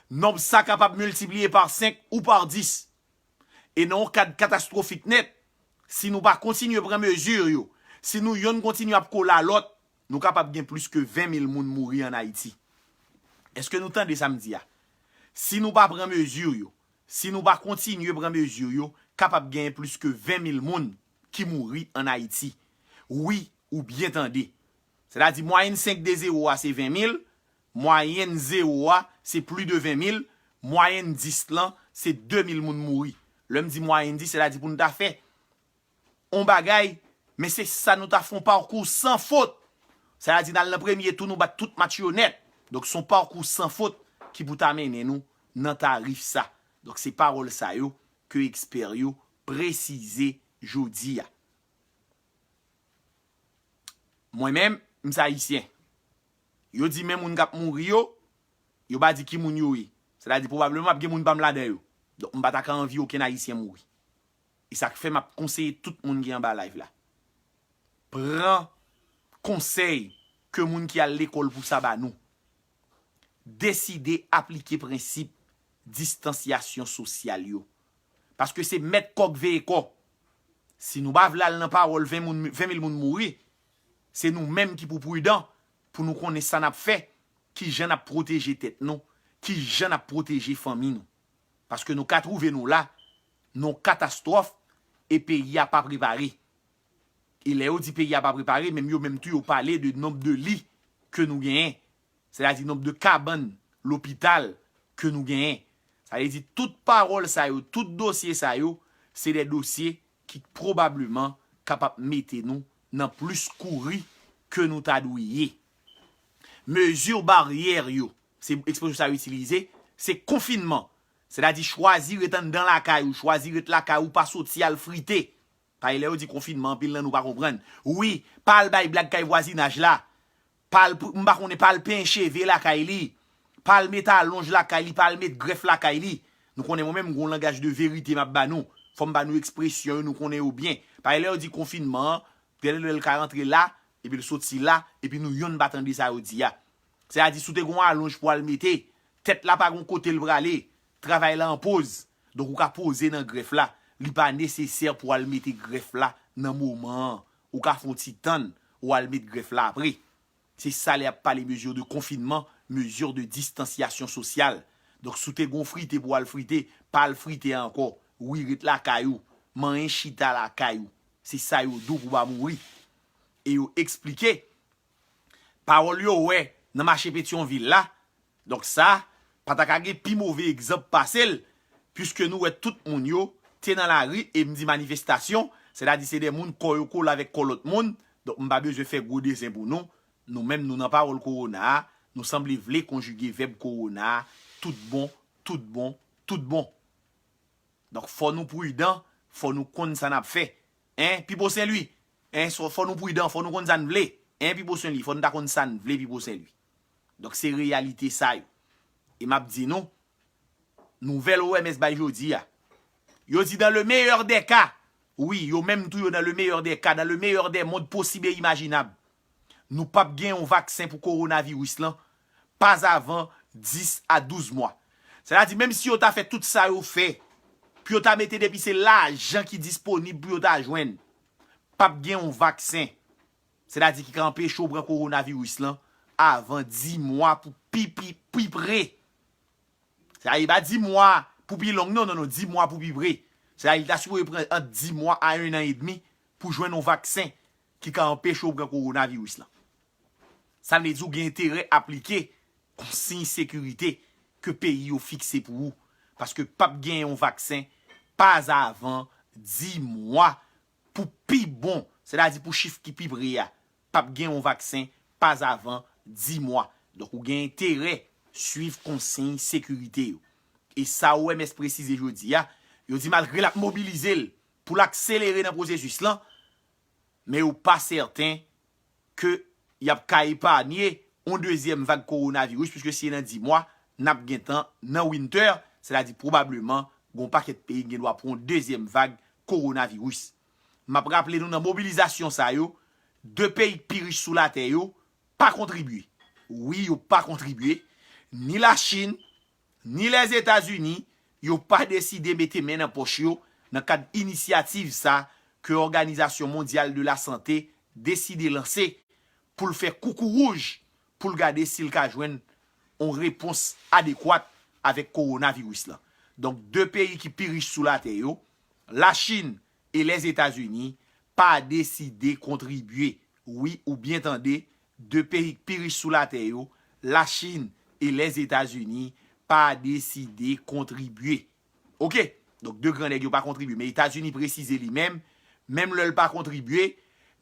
nonb sa kapab miltipliye pa senk ou pa dis. E nan yon kad katastwofik nèt, si nou pa kontinye pran mezi yo, si nou yonn kontinye ap kole a lòt, nou kapab gen plis ke ven mil moun mouri ann Ayiti. Èske nou tande sa m di a? Si nou pa pran mezi yo, si nou pa kontinye pran mezi yo, kapab genyen plis ke ven mil moun ki mouri ann Ayiti. Wi, ou byen tande. Sètadi, mwayèn senk de zewo a se ven mil, mwayèn zewo a se plis de ven mil, mwayèn dis lan se de mil moun mouri. Lè m di mwayèn dis, sètadi pou n ta fè yon bagay, men se sa nou ta fè yon pakou san fot. Sètadi n al nan premye tou, nou bat tout match yo nèt. Donk se yon pakou san fot ki pou ta mennen nou nan tarif sa. Donk se pawòl sa yo ke ekspè yo presize jodi a. Mwen menm, m se ayisyen. Yo di men moun k ap mouri yo, yo pa di ki moun yo ye. Sètadi pwobableman ap gen moun pa m ladan yo. Donk m pa ta ka anvi okenn ayisyen mouri. E sa k fè m ap konseye tout moun ki anba live la. Pran konsèy ke moun ki al lekòl pou sa ba nou. Deside aplike prensip distansyasyon sosyal yo. Paske se mèt kò k veye kò. Si nou pa vle al nan pawòl ven moun, ven mil moun mouri, se nou menm ki pou pridan pou nou konnen sa n ap fè, kijan n ap pwoteje tèt nou, kijan n ap pwoteje fanmi nou. Paske nou ka twouve nou la, nan yon katastwòf, e peyi a pa prepare. E lè yo di peyi a pa prepare, menm yo menm tou yo pale de nonb de li ke nou genyen. Sètadi nonb de kabann lopital ke nou genyen. Sa vle di tout pawòl sa yo, tout dosye sa yo, se de dosye ki pwobableman kapab mete nou nan plis kouri ke nou ta dwe ye. Mezi baryè yo, se ekspresyon sa yo itilize, se konfinman. Sètadi chwazi ret anndan lakay ou, chwazi ret lakay ou, pa soti al frite. Paske lè yo di konfinman, anpil nan nou pa konprann. Wi, pa al bay blag kay vwazinaj la. Pa al, m pa konnen, pa al penyen cheve lakay li. Pa al met alonj lakay li, pa al met grèf lakay li. Nou konnen mwen menm, m gon langaj de verite m ap ba nou. Fò m ba nou ekspresyon yo, nou konnen yo byen. Paske lè yo di konfinman an, gen lè l ka rantre la, epi l soti la, epi nou yonn pa tande sa yo di a. Sètadi si w te gon alonj pou al mete, tèt la pa gon kote l prale, travay la an poz. Donk ou ka poze nan grèf la. Li pa nesesè pou w al mete grèf la nan moman an. Ou ka fè yon ti tann, ou al met grèf la apre. Se sa lè y ap pale mezi de konfinman, mezi de distansyasyon sosyal. Donk si w te gon frite pou w al frite, pa al frite ankò. Wi, ret lakay ou. Manyen chita lakay ou. Se sa yo di w pou w pa mouri. E yo eksplike pawòl yo wè nan mache Petyonvil la. Donk sa, pa ta ka gen pi move egzanp pase l, piske nou wè tout moun yo te nan lari, e m di manifestasyon, sètadi se de moun kò yo kole avèk kò lòt moun. Donk m pa bezwen fè gwo dezen pou nou. Nou menm nou nan pawòl kowona a, nou sanble vle konjige vèb kowona a, tout bon, tout bon, tout bon. Donk fò nou pridan, fò nou konn sa n ap fè. Hein, Pipo Senlwi? Hein, fò nou pridan, fò nou konn sa n vle. Hein, Pipo Senlwi? Fò nou ta konn sa n vle, Pipo Senlwi. Donk se reyalite sa yo. E m ap di nou, nouvèl O M S bay jodi a. Yo di dans le meilleur des cas, wi, yo menm tou yo dans le meilleur des cas, dans le meilleur des mondes possible et imaginable, nou p ap gen yon vaksen pou kowonaviris lan pas avan dis a douz mwa. Sètadi menm si yo ta fè tout sa yo fè, pou yo ta mete depi se lajan ki disponib pou yo ta jwenn, p ap gen yon vaksen. Sètadi ki ka anpeche w pran kowonaviris lan avan dis mwa pou pi, pi, pi pre. Sètadi pa dis mwa pou pi long, non, non, non, dis mwa pou pi pre. Sètadi li ta sipoze pran ant dis mwa a en an edmi pou jwenn yon vaksen ki ka anpeche w pran kowonaviris lan. Sa vle di w gen enterè aplike konsiy sekirite ke peyi yo fikse pou ou. Paske p ap gen yon vaksen pas avan dis mwa pou pi bon, sètadi pou chif ki pi pre a. P ap gen yon vaksen pas avan dis mwa. Donk ou gen enterè swiv konsiy sekirite yo. E sa O M S presize jodi a, yo di malgre l ap mobilize l pou l akselere nan pwosesis lan, men yo pa sèten ke y ap ka epanye yon dezyèm vag kowonaviris, piske si e nan dis mwa, n ap gentan nan winter, sètadi pwobableman gon pakèt peyi ki gen dwa pran yon dezyèm vag kowonaviris. M ap raple nou nan mobilizasyon sa yo, de peyi k pi rich sou latè yo pa kontribye. Wi, yo pa kontribye. Ni Lachin, ni Lèzetazini, yo pa deside mete men nan pòch yo nan kad inisyativ sa ke Òganizasyon Mondyal de Lasante deside lanse pou l fè koukou wouj, pou l gade si l ka jwenn yon repons adekwat avèk kowonaviris lan. Donk, de peyi ki pi rich sou latè yo, Lachin e Lèzetazini, pa deside kontribye. Wi, ou byen tande, de peyi ki pi rich sou latè yo, Lachin e Lèzetazini, pa deside kontribye. Oke? Donk, de gran nèg yo pa kontribye. Men Etazini presize li menm, menm lè l pa kontribye,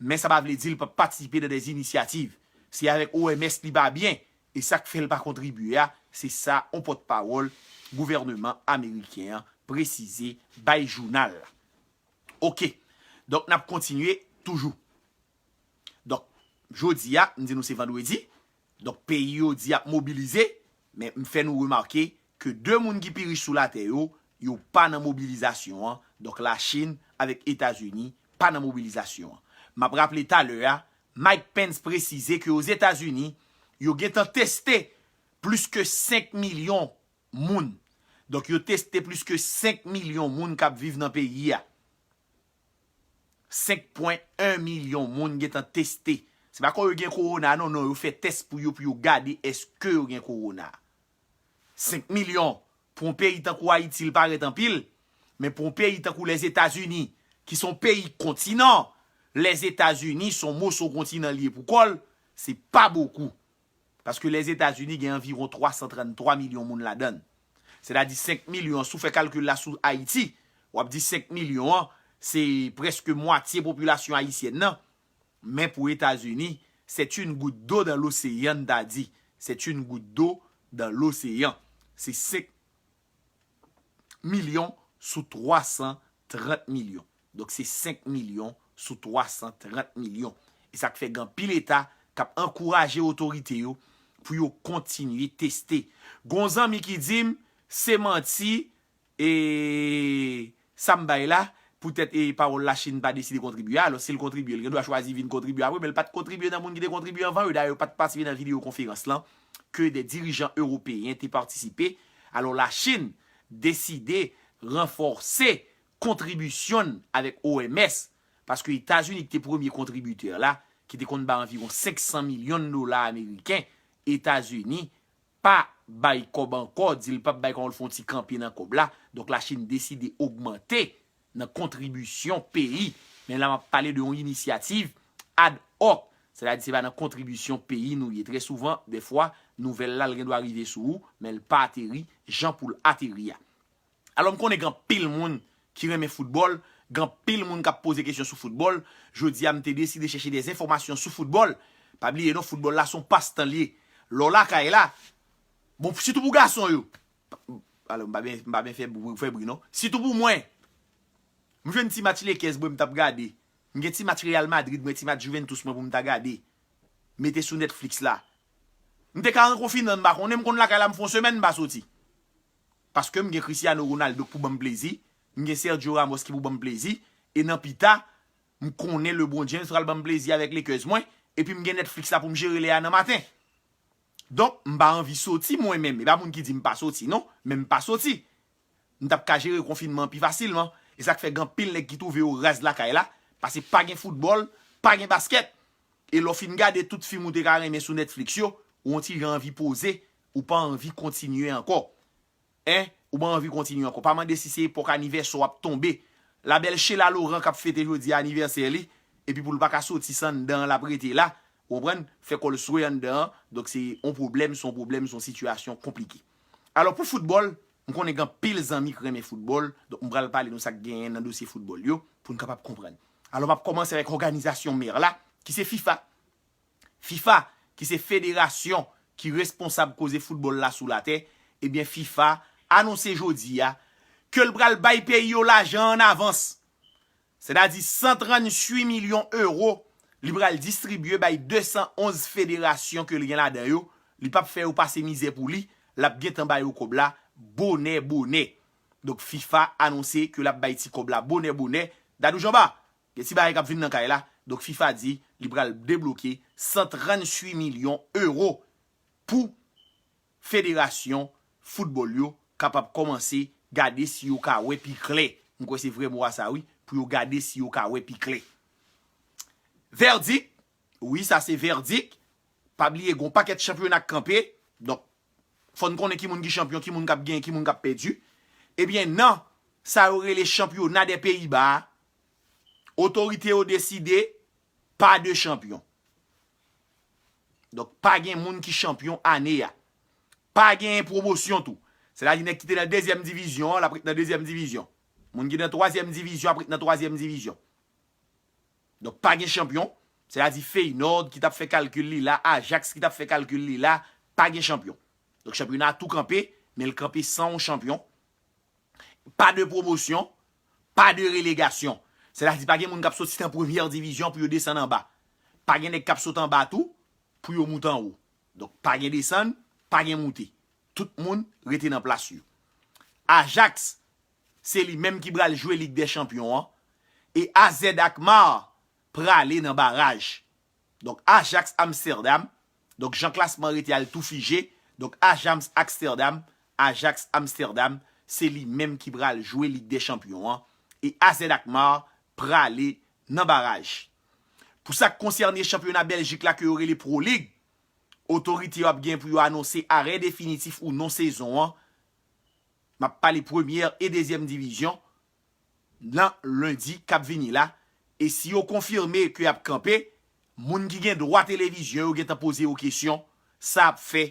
men sa pa vle di l p ap patisipe nan dèz inisyativ. Se avèk O M S li pa byen, e sa k fè l pa kontribye a, se sa yon pòtpawòl gouvènman ameriken an presize bay jounal la. Oke. Donk, n ap kontinye toujou. Donk, jodi a, m di nou se vandredi. Donk, peyi yo di y ap mobilize, men m fè nou remake ke de moun ki pi rich sou latè yo, yo pa nan mobilizasyon an. Donk, Lachin avèk Etazini pa nan mobilizasyon an. M ap raple talè a, Mike Pence presize ke Ozetazini, yo gentan teste plis ke senk milyon moun. Donk, yo teste plis ke senk milyon moun k ap viv nan peyi a. Senk pwen en milyon moun gentan teste. Se pa kon yo gen kowona, non, non, yo fè tès pou yo, pou yo gade èske yo gen kowona. Senk milyon, pou yon peyi tankou Ayiti, li parèt anpil, men pou yon peyi tankou Lèzetazini, ki se yon peyi kontinan, Lèzetazini se yon moso kontinan li ye pou kò l, se pa bokou. Paske Lèzetazini gen anviwon twa san trann twa milyon moun ladan l. Sètadi senk milyon an, si w fè kalkil la sou Ayiti, w ap di senk milyon an, se prèske mwatye popilasyon ayisyèn nan. Men pou Etazini, c'est une goutte d'eau dans l'océan, n ta di. C'est une goutte d'eau dans l'océan. Se senk milyon sou twa san trant milyon. Donk, se senk milyon sou twa san trant milyon. E sa k fè gen anpil eta k ap ankouraje otorite yo pou yo kontinye teste. Gon zanmi ki di m, se manti, e sa m bay la, poutèt e pawòl Lachin pa deside kontribye. Alò, si l kontribye, l gen dwa chwazi vin kontribye apre, men l pa t kontribye nan moun ki te kontribye anvan yo. Dayè, yo pa t patisipe nan videyo konferans lan ke de dirijan ewopeyen te patisipe. Alò, Lachin deside ranfòse kontribisyon l avèk O M S, paske Etazini ki te premye kontribitè la, ki te konn bay anviwon senk san milyon dola ameriken, Etazini pa bay kòb ankò, di l p ap bay kòb, l fè yon ti kanpe nan kòb la. Donk, Lachin deside ogmante nan kontribisyon peyi. Men la, m ap pale de yon inisyativ ad hoc. Sètadi, se pa nan kontribisyon peyi nou ye. Trè souvan, dèfwa, nouvèl la, l gen dwa rive sou ou, men l pa ateri jan pou l ateri a. Alò, m konnen gen anpil moun ki renmen foutbòl, gen anpil moun k ap poze kesyon sou foutbòl. Jodi a, m te deside chèche de enfòmasyon sou foutbòl. Pa bliye non, foutbòl la se yon pastan l ye. Lè w lakay la, bon, sitou pou gason yo. Alò, m pa byen, m pa byen fè bri, fè bri non. Sitou pou mwen, m jwenn ti match Lakers mwen, m t ap gade. M gen ti match Real Madrid mwen, ti match Juventus mwen pou m ta gade. Mete sou Netflix la. M te ka an konfinan, m pa konnen, m konn lakay la, m fè yon semèn, m pa soti. Paske m gen Cristiano Ronaldo k pou ban m plezi, m gen Sergio Ramos ki pou ban m plezi, e nan pita, m konnen LeBron James pral ban m plezi avèk Lakers mwen, epi m gen Netflix la pou m jere lè a nan maten. Donk, m pa anvi soti mwen menm. E pa moun ki di m pa soti, non, men m pa soti. M t ap ka jere konfinman an pi fasilman. E sa k fè gen anpil nèg ki twouve yo raz lakay la, paske pa gen foutbòl, pa gen baskèt. E lè w fin gade tout fim ou te ka renmen sou Netflix yo, ou yon ti jan anvi poze, ou pa anvi kontinye ankò. En, ou pa anvi kontinye ankò. Pa mande si se epòk anivèsè w ap tonbe. La bèl Sheila Laurent k ap fete jodi a anivèsè li, epi pou l pa ka soti se anndan an l ap rete la, ou konprann, fè kò l swe anndan an, donk se yon pwoblèm, se yon pwoblèm, se yon sitiyasyon konplike. Alò, pou foutbòl, m konnen gen anpil zanmi k renmen foutbòl, donk m pral pale nou sa k genyen nan dosye foutbòl yo, pou n kapab konprann. Alò, m ap kòmanse avèk òganizasyon mè la, ki se fifa. fifa, ki se federasyon ki responsab koze foutbòl la sou latè, ebyen, fifa anonse jodi a ke l pral bay peyi yo lajan an avans. Sètadi san tranntuit milyon ewo, li pral distribye bay de san onz federasyon ke l gen ladan yo. Li p ap fè yo pase mizè pou li, l ap gentan ba yo kòb la bonè bonè. Donk, fifa anonse ke l ap bay ti kòb la bonè bonè. Dadou Janba, gen ti bagay k ap vin nan kay la. Donk, fifa di li pral debloke san tranntuit milyon ewo pou federasyon foutbòl yo kapab kòmanse gade si yo ka wè pi klè. M kwè se vrè mo a sa, wi, pou yo gade si yo ka wè pi klè. Vèdik, Wi, sa se vèdik. Pa bliye, gon pakèt chanpyona k kanpe. Donk, fò n konnen ki moun ki chanpyon, ki moun k ap genyen, ki moun k ap pèdi. Ebyen, nan sa yo rele chanpyona dè Peyiba a, otorite yo deside pa de chanpyon. Donk, pa gen moun ki chanpyon ane a. Pa gen pwomosyon tou. Sètadi nèg ki te nan dezyèm divizyon an, l ap ret nan dezyèm divizyon. Moun ki nan twazyèm divizyon ap ret nan twazyèm divizyon. Donk, pa gen chanpyon. Sètadi Feyenoord ki t ap fè kalkil li la, Ajax ki t ap fè kalkil li la, pa gen chanpyon. Donk, chanpyona a tou kanpe, men l kanpe san yon chanpyon. Pa de pwomosyon, pa de relegasyon. Sètadi pa gen moun k ap soti nan premyè divizyon pou yo desann anba. Pa gen nèg k ap sot anba tou pou yo moute anwo. Donk, pa gen desann, pa gen moute. Tout moun rete nan plas yo. Ajax, se li menm ki pral jwe Lig dè Chanpyon an. E A Z Alkmaar prale nan baraj. Donk, Ajax Amsterdam. Donk, jan klasman rete a, l tou fije. Donk, Ajax Amsterdam, Ajax Amsterdam, se li menm ki pral jwe Lig dè Chanpyon an. E A Z Alkmaar prale nan baraj. Pou sa k konsène chanpyona Bèljik la ke yo rele Pro League, otorite yo ap gen pou yo anonse arè definitif ou non sezon an. M ap pale premyè e dezyèm divizyon nan lendi k ap vini la. E si yo konfime ke y ap kanpe, moun ki gen dwa televizyon yo gentan poze yo kesyon, sa ap fè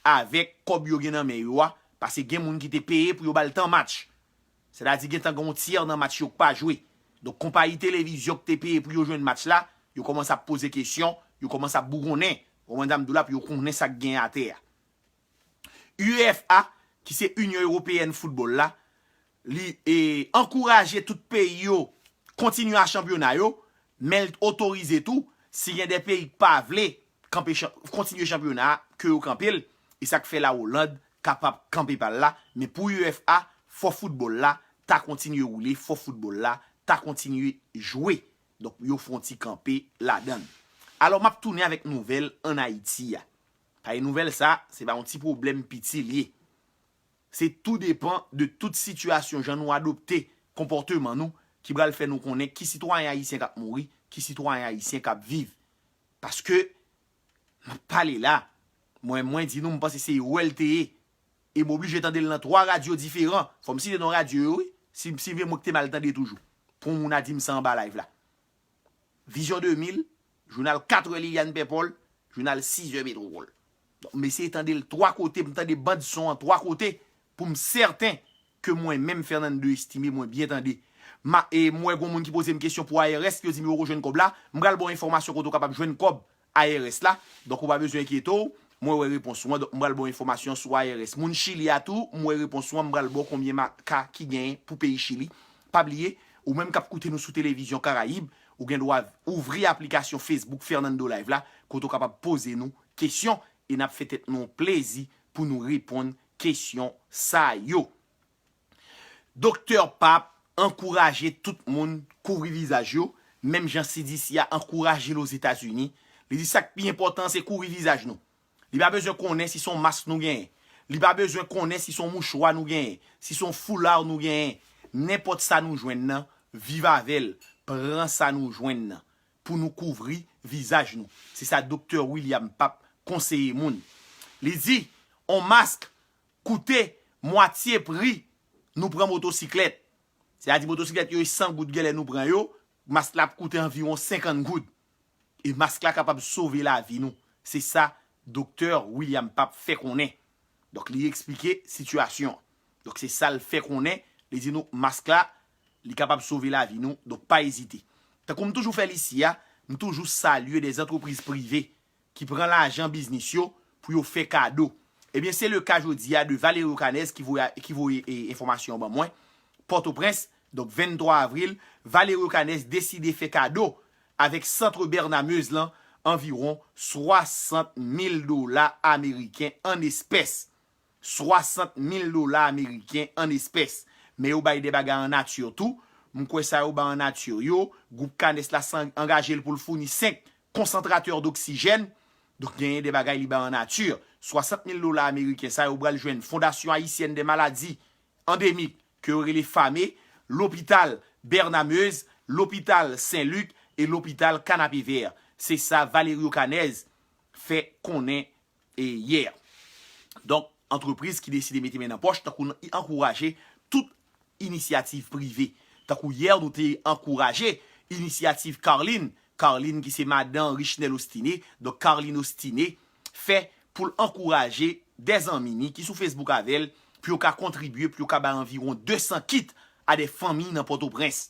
avèk kòb yo gen nan men yo a, paske gen moun ki te peye pou yo ba l tan match. Sètadi gentan gen yon tyè nan match yo k pa jwe. Donk, konpayi televizyon ki te peye pou yo jwenn match la, yo kòmanse ap poze kesyon, yo kòmanse ap bougonnen. Ou konprann sa m di w la, pou yo konnen sa k gen atè a. UEFA, ki se Inyon Ewopeyèn Foutbòl la, li e, ankouraje tout peyi yo kontinye a chanpyona yo, men l otorize tou, si gen de peyi k pa vle kanpe chan- kontinye chanpyona a, ke yo kanpe l, e sa k fè la Oland kapab kanpe pa l la, men pou UEFA, fò foutbòl la ta kontinye woule, fò foutbòl la ta kontinye jwe. Donk, yo fè yon ti kanpe ladan l. Alò, m ap tounen avèk nouvèl ann Ayiti a. Paske nouvèl sa, se pa yon ti pwoblèm piti l ye. Se tou depan de tout sitiyasyon, jan nou adopte konpòteman nou, ki pral fè nou konnen ki sitwayen ayisyen k ap mouri, ki sitwayen ayisyen k ap viv. Paske, m ap pale la, mwen, mwen di nou, m panse se erè l te ye. E m oblije tande l nan twa radyo diferan. Fò m site non radyo yo, wi. Si, si vre mwen ki te mal tande toujou. Pou yon moun a di m sa anba live la. Vizyon de mil, jounal kat è Liliane Pèpòl, jounal sis è Metwopòl. Donk, m eseye tande l twa kote, m tande band son an twa kote, pou m sèten ke mwen menm, Fernando Estimé, mwen byen tande. Ma, e m wè gon moun ki poze m kesyon pou A R S, yo di m yo poko jwenn kòb la, m pral ba w enfòmasyon kote w kapab jwenn kòb A R S la. Donk, ou pa bezwen enkyete w, mwen wè repons ou an, donk m pral ba w enfòmasyon sou A R S. Moun Chili a tou, m wè repons ou an, m pral ba w konbyen ma-, ka ki genyen pou peyi Chili. Pa bliye, ou menm k ap koute nou sou Televizyon Karayib, ou gen dwa ouvri aplikasyon Facebook Fernando Live la, kote w kapab poze nou kesyon, e n ap fè tèt nou yon plezi pou nou reponn kesyon sa yo. Doktè Pap ankouraje tout moun kouvri vizaj yo, menm jan C D C a ankouraje l Ozetazini. Li di sa k pi enpòtan se kouvri vizaj nou. Li pa bezwen konnen si se yon mask nou genyen. Li pa bezwen konnen si se yon mouchwa nou genyen, si se yon foula nou genyen. Nenpòt sa nou jwenn nan, viv avè l, pran sa nou jwenn nan pou nou kouvri vizaj nou. Se sa Doktè William Pap konseye moun. Li di, yon mask koute mwatye pri nou pran motosiklèt. Sètadi motosiklèt yo e san goud genlè nou pran yo, mask la ap koute anviwon senkant goud. E mask la kapab sove lavi nou. Se sa Doktè William Pap fè konnen. Donk, li eksplike sitiyasyon an. Donk, se sa l fè konnen. Li di nou, mask la, li kapab sove lavi nou. Donk, pa ezite. Tankou m toujou fè l isi a, m toujou salye dè zantrepriz prive ki pran lajan biznis yo pou yo fè kado. Ebyen, se le ka jodi a de Valerio Canez ki voye, ki voye, e, enfòmasyon an ban mwen. Pòtoprens, donk, venntwa avril, Valerio Canez deside fè kado avèk Centre Bernard Meuze lan anviwon swasant mil dola ameriken an espès. Swasant mil dola ameriken an espès. Men yo bay de bagay an nati tou. M kwè sa yo bay an nati yo, gwoup Canez la sa angaje l pou l founi senk konsantratè doksijèn. Donk, genyen de bagay li bay an nati. Swasant mil dola ameriken sa yo pral jwenn Fondasyon Ayisyèn dè Maladi Andemik, ke yo rele FAME, lopital Bernard Meuze, lopital Sen Lik e lopital Kanapevè. Se sa Valerio Canez fè konnen e yè. Donk, antrepriz ki deside mete men nan pòch, tankou l ankouraje tout inisyativ prive. Tankou yè, nou te ankouraje inisyativ Carline, Carline ki se madan Richnel Ostiné. Donk, Carline Ostiné fè pou l ankouraje de zanmi ni ki sou Facebook avè l, pou yo ka kontribye, pou yo ka bay anviwon de san kit a de fanmi nan Pòtoprens.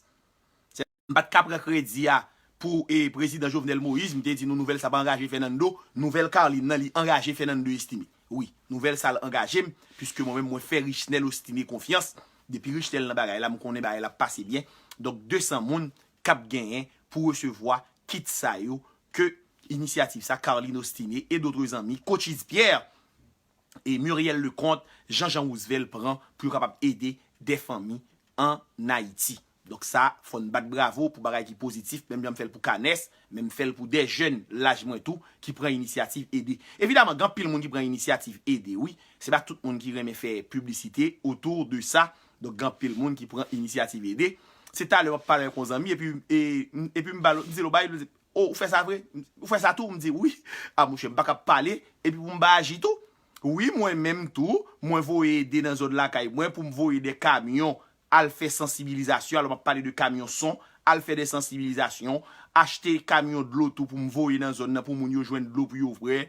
M pa t ka pran kredi a pou e, prezidan Jovenel Moïse, m te di nou nouvèl sa pa angaje Fernando, nouvèl Carline nan li angaje Fernando Estimé. Wi, nouvèl sa l angaje m, piske mwen menm mwen fè Richnel Ostiné konfyans. Depi Richnel nan bagay la, m konnen bagay la ap pase byen. Donk, de san moun k ap genyen pou resevwa kit sa yo ke inisyativ sa, Carline Ostiné e dotre zanmi, Cochise Pierre, e Muriel Leconte, Jean Jean Roosevelt pran pou yo kapab ede de fanmi ann Ayiti. Donk sa, fò n bat bravo pou bagay ki pozitif, menm jan m fè l pou Canez, men m fè l pou de jèn laj mwen tou ki pran inisyativ ede. Evidaman, gen anpil moun ki pran inisyativ ede, wi. Se pa tout moun ki renmen fè piblisite otou de sa. Donk, gen anpil moun ki pran inisyativ ede. Se talè m ap pale avèk yon zanmi, epi, e, epi m ba l, m di l, bay, o, ou fè sa vre? Ou fè sa tou? M di, wi. A, monchè, m pa ka pale, epi pou m pa aji tou. Wi, mwen menm tou, mwen voye ede nan zòn lakay mwen pou m voye de kamyon al fè sansibilizasyon. Alò, m ap pale de kamyon son, al fè de sansibilizasyon, achte kamyon dlo tou pou m voye nan zòn nan pou moun yo jwenn dlo pou yo bwè.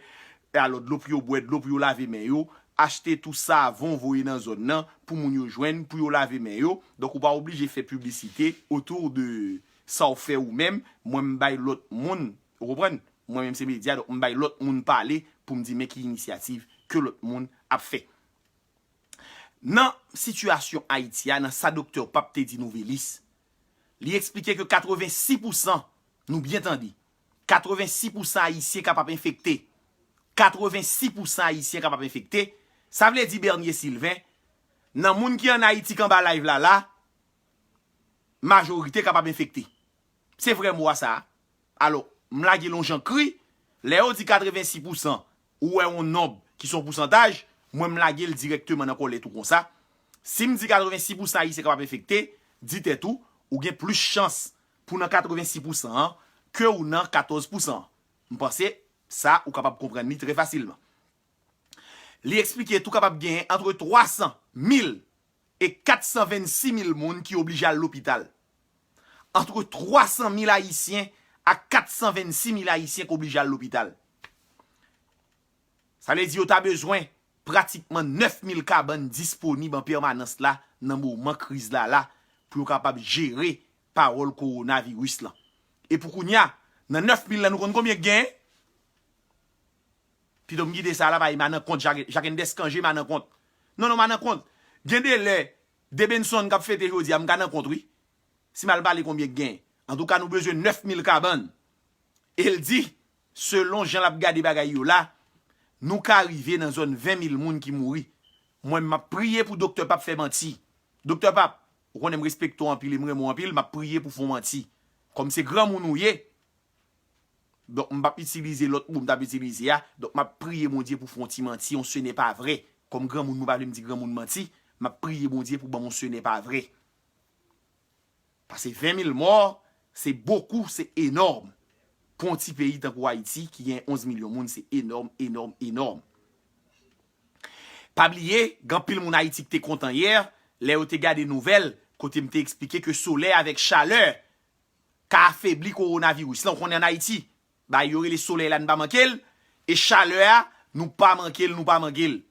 Alò, dlo pou yo bwè, dlo pou yo lave men yo, achte tou savon voye nan zòn nan pou moun yo jwenn, pou yo lave men yo. Donk, ou pa oblije fè piblisite otou de sa w fè ou menm. Mwen, m bay lòt moun, ou konprann? Mwen menm se medya, donk m bay lòt moun pale pou m di men ki inisyativ ke lòt moun ap fè. Nan sitiyasyon Ayiti a, nan sa Doktè Pap te di Nouvelis, li eksplike ke katrevensis pousan, nou byen tande, katrevensis pousan Ayisyen kapab enfekte. Katrevensis pousan Ayisyen kapab enfekte. Sa vle di, Bernier Sylvain, nan moun ki ann Ayiti k anba live la la, majorite kapab enfekte. Se vrè mo a sa a. Alò, m lage l yon jan kri, lè yo di katrevensis pousan, ou wè yon nonb ki se yon pousantaj, mwen m lage l dirèkteman nan kò lèt ou konsa. Si m di katrevensis pousan Ayisyen kapab enfekte, di tèt ou, ou gen plis chans pou nan katrevensis pousan an ke ou nan katòz pousan an. M panse sa, ou kapab konprann li trè fasilman. Li eksplike tou kapab genyen antre twa san mil e kat san vennsis mil moun ki oblije al lopital. Antre twa san mil Ayisyen a kat san vennsis mil Ayisyen k oblije al lopital. Sa vle di yo ta bezwen pratikman nèf mil kabann disponib an pèmanans la nan moman kriz la la pou yo kapab jere pawòl kowonaviris lan. E pou kounye a, nan nèf mil la, nou konn konbyen k genyen? Pito m kite sa la, bay m a nan kont, Jacques, Jacques Endès Cangé m a nan kont. Non, non, m a nan kont. Gen de lè, Debenson k ap fete jodi a, m ka nan kont, wi. Si m al pale konbyen k genyen. Antouka, nou bezwen nèf mil kabann. E l di, selon jan l ap gade bagay yo la, nou ka rive nan zòn ven mil moun ki mouri. Mwen, m ap priye pou Doktè Pap fè manti. Doktè Pap, ou konnen m respekte w anpil e m renmen w anpil, m ap priye pou w fè w manti. Kòm se granmoun ou ye, donk, m p ap itilize lòt mo m t ap itilize a. Donk, m ap priye Bondye pou fè yon ti manti, yon ce n'est pas vrai. Kòm granmoun, nou pa vle m di granmoun manti, m ap priye Bondye pou ban m yon ce n'est pas vrai. Paske ven mil mò, se bokou, se enòm. Pou yon ti peyi tankou Ayiti, ki gen onz milyon moun, se enòm, enòm, enòm. Pa bliye, gen anpil moun Ayiti ki te kontan yè, lè yo te gade nouvèl, kote m te eksplike ke solèy avèk chalè ka afebli kowonaviris lan. Ou konnen ann Ayiti, bay yo rele solèy la, nou pa manke l, e chalè a, nou pa manke l, nou pa manke l.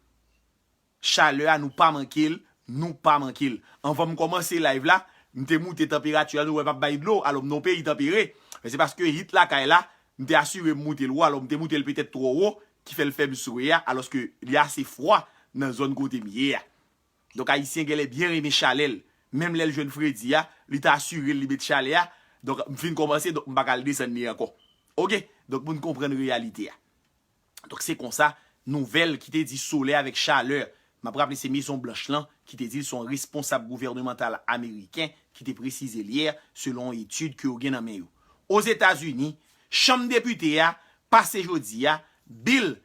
Chalè a, nou pa manke l, nou pa manke l. Anvan m kòmanse live la, m te moute tanperati a, nou wè m ap bay dlo, alò m nan yon peyi tanpere. Men se paske hit lakay la, m te asire m moute l wo, alò m te moute l petèt twò wo, ki fè l fè m swè a, alòske li ase fwa nan zòn kote m ye a. Donk, Ayisyen genlè byen renmen chalè l. Menm lè l jwenn fredi a, li ta asire l, li met chalè a. Donk, m fin kòmanse, donk, m pa ka al desann li ankò. Oke? Donk, pou n konprann reyalite a. Donk, se konsa, nouvèl ki te di solèy avèk chalè. M ap raple, se Mezon Blanch lan ki te di l, se yon responsab gouvènemantal ameriken ki te presize l yè, selon yon etid ke yo gen nan men yo. Ozetazini, Chanm Depite a pase jodi a, bil,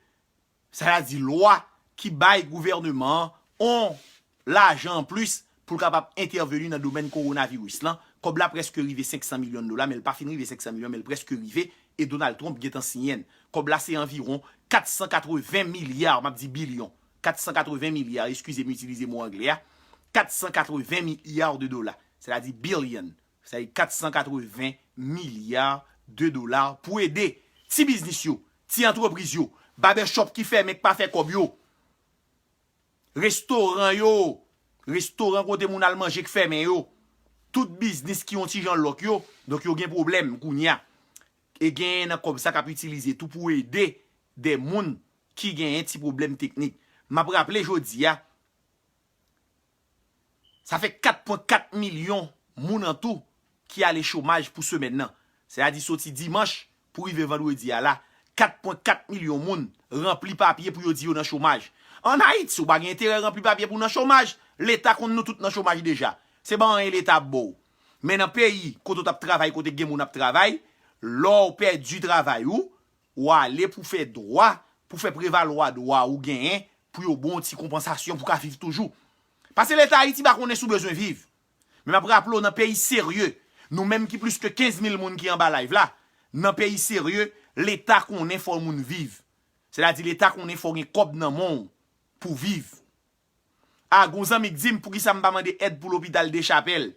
sa vle di lwa ki bay gouvèneman an yon lajan anplis pou l kapab entèveni nan domèn kowonaviris lan. Kòb la prèske rive senk san milyon dola, men l pa fin rive senk san milyon, men l prèske rive. e Donald Trump gentan siyen l. Kòb la se anviwon kat san katreven milya, m ap di bilyon, kat san katreven milya, eskize m itilize mo angle a, kat san katreven milya de dola, sètadi bilyon, sètadi kat san katreven milya de dola pou ede ti biznis yo, ti antrepriz yo, barbershop ki fèmen, k pa fè kòb yo, restoran yo, restoran kote moun al manje k fèmen yo, tout biznis ki yon ti jan lòk yo, donk yo gen pwoblèm kounye a. E genyen nan kòb sa k ap itilize tou pou ede de moun ki genyen ti pwoblèm teknik. M ap raple jodi a, sa fè kat pwen kat milyon moun an tou ki ale chomaj pou semèn nan. Sètadi soti dimanch pou rive vandredi a la, kat pwen kat milyon moun ranpli papye pou yo di yo nan chomaj. Ann Ayiti, si w pa gen enterè ranpli papye pou w nan chomaj, Leta konn nou tout nan chomaj deja. Se pa anyen Leta ap ba w. Men nan peyi kote w t ap travay, kote gen moun ap travay, lè w pèdi travay ou, w ale pou fè dwa, pou fè prevalwa dwa ou genyen, pou yo ba w ti konpansasyon pou w ka viv toujou. Paske Leta Ayiti pa konnen si w bezwen viv. Men m ap raple w, nan peyi serye, nou menm ki plis ke kenz mil moun ki anba live la, nan peyi serye, Leta konnen fò moun viv. Sètadi Leta konnen fò w gen kòb nan men w pou w viv. A, gon zanmi k di m, poukisa m pa mande èd pou lopital Dechapèl?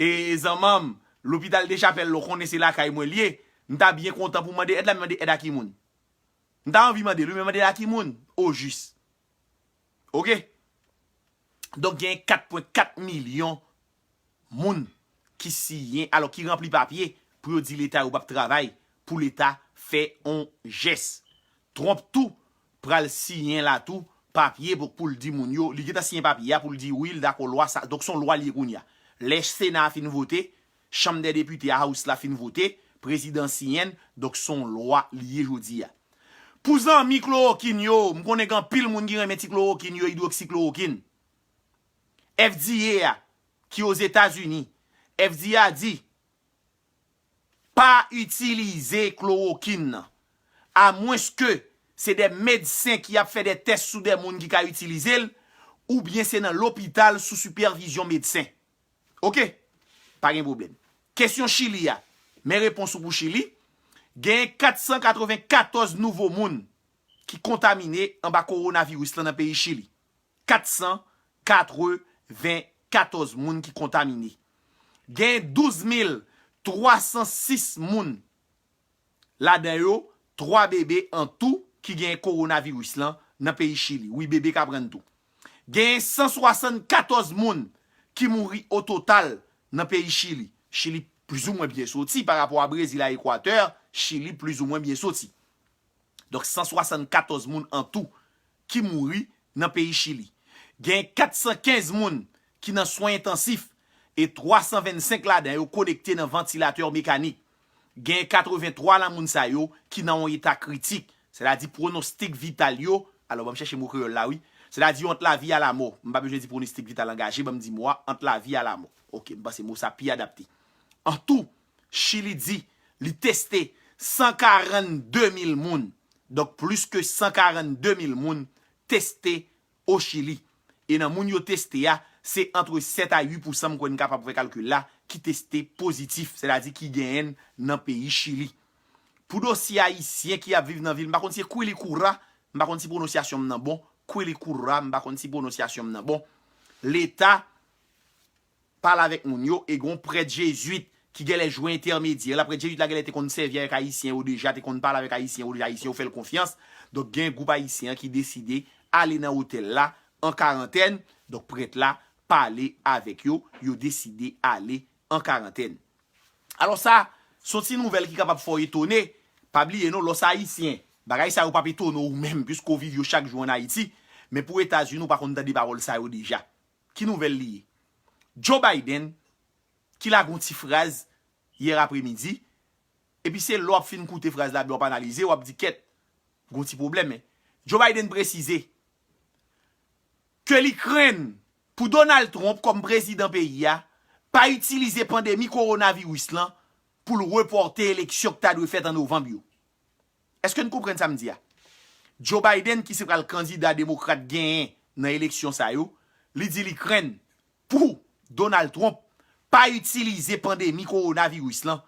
E zanman m, lopital Dechapèl la, w konnen se lakay mwen l ye, m ta byen kontan pou m mande èd la, men mande èd a ki moun? M ta anvi mande l, wi, men mande l a ki moun? Ojis. Oke? Donk, gen kat pwen kat milyon moun ki siyen, alò ki ranpli papye pou yo di Leta yo p ap travay, pou Leta fè on jès. Trump tou pral siyen la tou papye pou, pou l di moun yo, li gentan siyen papye a pou l di wi, l dakò lwa sa. Donk, se yon lwa l ye kounye a. Lè Sena a fin vote, Chanm dè Depite a, House la fin vote, prezidan siyen l, donk se yon lwa li ye jodi a. Pou zanmi klorokin yo, m konnen gen anpil moun ki renmen ti klorokin yo, idwoksiklorokin. F D A a, ki Ozetazini, F D A di, pa itilize klorokin nan, amwenske se de medsen ki ap fè de tès sou de moun ki ka itilize l, oubyen se nan lopital sou sipèvizyon medsen. Oke? Pa gen pwoblèm. Kesyon Chili a. Men repons ou pou Chili. Gen kat san katreven katòz nouvo moun ki kontamine anba kowonaviris lan nan peyi Chili. Kat san katreven katòz moun ki kontamine. Gen douz mil twa san sis moun, ladan yo twa bebe an tou ki gen kowonaviris lan nan peyi Chili. Wi, bebe k aprann tou. Gen san swasann katòz moun ki mouri o total nan peyi Chili. Chili plizoumwen byen soti pa rapò a Brezil, a Ekwatè, Chili plizoumwen byen soti. Donk, san swasann katòz moun an tou ki mouri nan peyi Chili. Gen kat san kenz moun ki nan swen entansif e twa san vennsenk ladan yo konekte nan vantilatè mekanik. Gen katreven twa nan moun sa yo ki nan yon eta kritik, sètadi pwonostik vital yo, alò, ban m chèche mo kreyòl la, wi. Sètadi yo ant lavi a lamò. M pa bezwen di pwonostik vital angaje, ban m di mo a, ant lavi a lamò. Oke, m panse mo sa pi adapte. An tou, Chili di li teste san karannde mil moun. Donk, plis ke san karannde mil moun teste o Chili. E nan moun yo teste a, se antre sèt a uit pousan, m kwè n kapab fè kalkil la, ki teste pozitif, sètadi ki genyen nan peyi Chili. Pou dosye ayisyen ki ap viv nan vil, m pa konn si se Quilicura, m pa konn si pwononsyasyon m nan bon, Quilicura, m pa konn si pwononsyasyon m nan bon. Leta pale avèk moun yo, e gen yon prèt jezwit ki genlè jwe entèmedyè la. Prèt jezwit la genlè te konn sèvi avèk ayisyen yo deja, te konn pale avèk ayisyen yo deja, ayisyen yo fè l konfyans. Donk, gen gwoup ayisyen an ki deside ale nan otèl la an karantèn. Donk, prèt la pale avèk yo, yo deside ale an karantèn. Alò sa, se yon ti nouvèl ki kapab fè w etone. Pa bliye non, lè w se ayisyen, bagay sa yo p ap etone w menm, piske w viv yo chak jou ann Ayiti. Men pou Etazini, w pa konn tande pawòl sa yo deja. Ki nouvèl li ye? Joe Biden, ki lage yon ti fraz yè apremidi, epi se lè w ap fin koute fraz la, w ap analize, w ap di, kèt, gen yon ti pwoblèm, men. Joe Biden presize ke li krenn pou Donald Trump kòm prezidan peyi a pa itilize pandemi kowonaviris lan pou l repòte eleksyon k ta dwe fèt an novanm yo. Èske n konprann sa m di a? Joe Biden, ki se pral kandida demokrat genyen nan eleksyon sa yo, li di li krenn pou Donald Trump pa itilize pandemi kowonaviris lan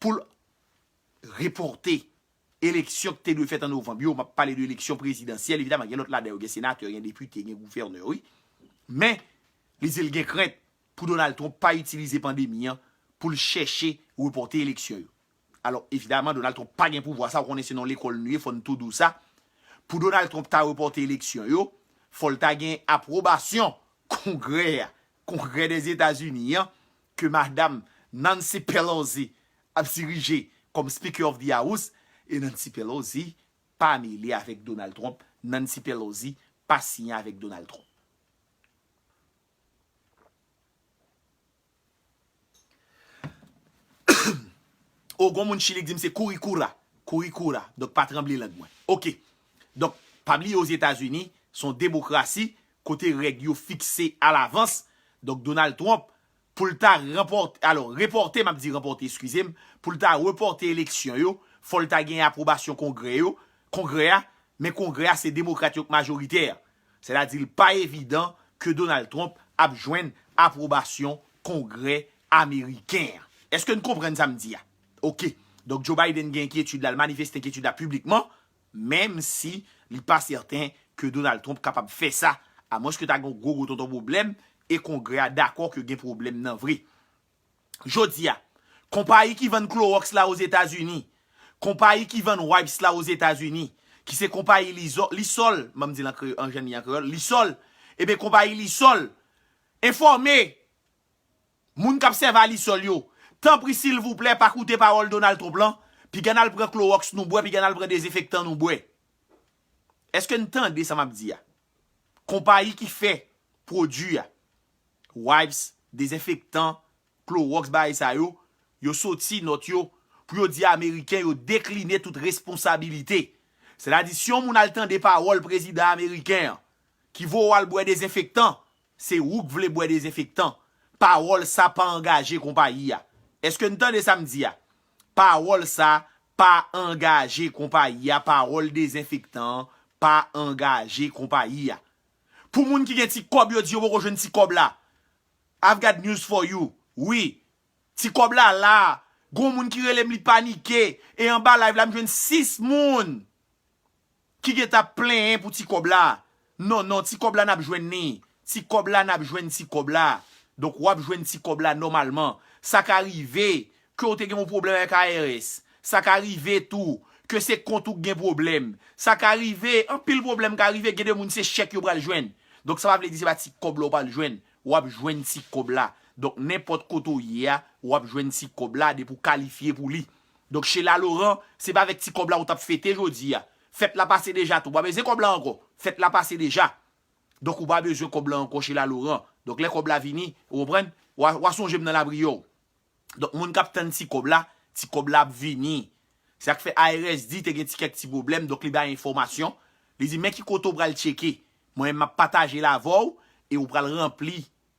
pou l repòte eleksyon ki te dwe fèt an novanm yo. M ap pale de eleksyon prezidansyèl, evidaman, gen lòt ladan yo, gen senatè, gen depite, gen gouvènè, wi. Men, li di l gen krent pou Donald Trump pa itilize pandemi an pou l chèche repòte eleksyon yo. Alò, evidaman, Donald Trump pa gen pouvwa sa, ou konnen se nan lekòl nou ye, fò n tou di w sa. Pou Donald Trump ta repòte eleksyon yo, fò l ta gen apwobasyon Kongrè a, Kongrè Dèzetazini an, ke madam Nancy Pelosi ap dirije kòm Speaker of the House, e Nancy Pelosi pa mele avèk Donald Trump, Nancy Pelosi pa siyen avèk Donald Trump. O, gon moun Chili k di m se kourikura. Kourikura. Donk, pa tranble lang mwen. Oke. Donk, pa bliye Ozetazini, se yon demokrasi, kote règ yo fikse alavans. Donk, Donald Trump, pou l ta ranpòte, alò, repòte, m ap di ranpòte, eskize m, pou l ta repòte eleksyon yo, fò l ta gen apwobasyon Kongrè yo, Kongrè a, men Kongrè a se demokrat yo k majoritè. Sètadi, li pa evidan ke Donald Trump ap jwenn apwobasyon Kongrè ameriken an. Èske n konprann sa m di a? Oke. Donk, Joe Biden gen enkyetid la, l manifeste enkyetid la piblikman, menm si li pa sèten ke Donald Trump kapab fè sa, amwenske ta gen yon gwo, gwo tonton pwoblèm, e Kongrè a dakò ke gen pwoblèm nan vre. Jodi a, konpayi ki vann Clorox la Ozetazini, konpayi ki vann Wipes la Ozetazini, ki se konpayi Lizo-, Lisol, ban m di l an kreyòl, an jan li an kreyòl, Lisol, ebyen konpayi Lisol enfòme moun k ap sèvi a Lisol yo, tanpri silvouplè pa koute pawòl Donald Trump lan, piga n al pran Clorox nou bwè, piga n al pran dezenfektan nou bwè. Èske n tande sa m ap di a? Konpayi ki fè pwodui a, wipes, dezenfektan, Clorox, bagay sa yo, yo soti nòt yo pou yo di Ameriken yo dekline tout responsabilite. Sètadi, si yon moun al tande pawòl prezidan ameriken an, ki voye w al bwè dezenfektan, se ou k vle bwè dezenfektan. Pawòl sa pa angaje konpayi a. Èske n tande sa m di a? Pawòl sa pa angaje konpayi a. Pawòl dezenfektan an pa angaje konpayi a. Pou moun ki gen ti kòb, yo di yo poko jwenn ti kòb la. I've got news for you. Wi, ti kòb la la. Gon moun ki rele m, li panike. E anba live la, m jwenn sis moun ki gentan ap plenyen pou ti kòb la. Non, non, ti kòb la n ap jwenn li. Ti kòb la n ap jwenn ti kòb la. Donk, w ap jwenn ti kòb la nòmalman. Sa ka rive ke w te gen yon pwoblèm avèk I R S. Sa ka rive tou ke se kont ou k gen pwoblèm. Sa ka rive, anpil pwoblèm ka rive, gen de moun se chèk yo pral jwenn. Donk, sa pa vle di se pa ti kòb la w pral jwenn. W ap jwenn ti kòb la. Donk, nenpòt kote w ye a, w ap jwenn ti kòb la depi w kalifye pou li. Donk, Sheila Laurent, se pa avèk ti kòb la ou t ap fete jodi a. Fèt la pase deja tou. W pa bezwen kòb la ankò. Fèt la pase deja. Donk, ou pa bezwen kòb la ankò, Sheila Laurent. Donk, lè kòb la vini, ou konprann? W a, w a sonje m nan lapriyè w. Donk, moun k ap tann ti kòb la, ti kòb la ap vini. Se sa k fè I R S di te gen ti kèk ti pwoblèm, donk li bay enfòmasyon. Li di, men ki kote w pral tcheke. Mwen menm, m ap pataje l avè w, e w pral ranpli.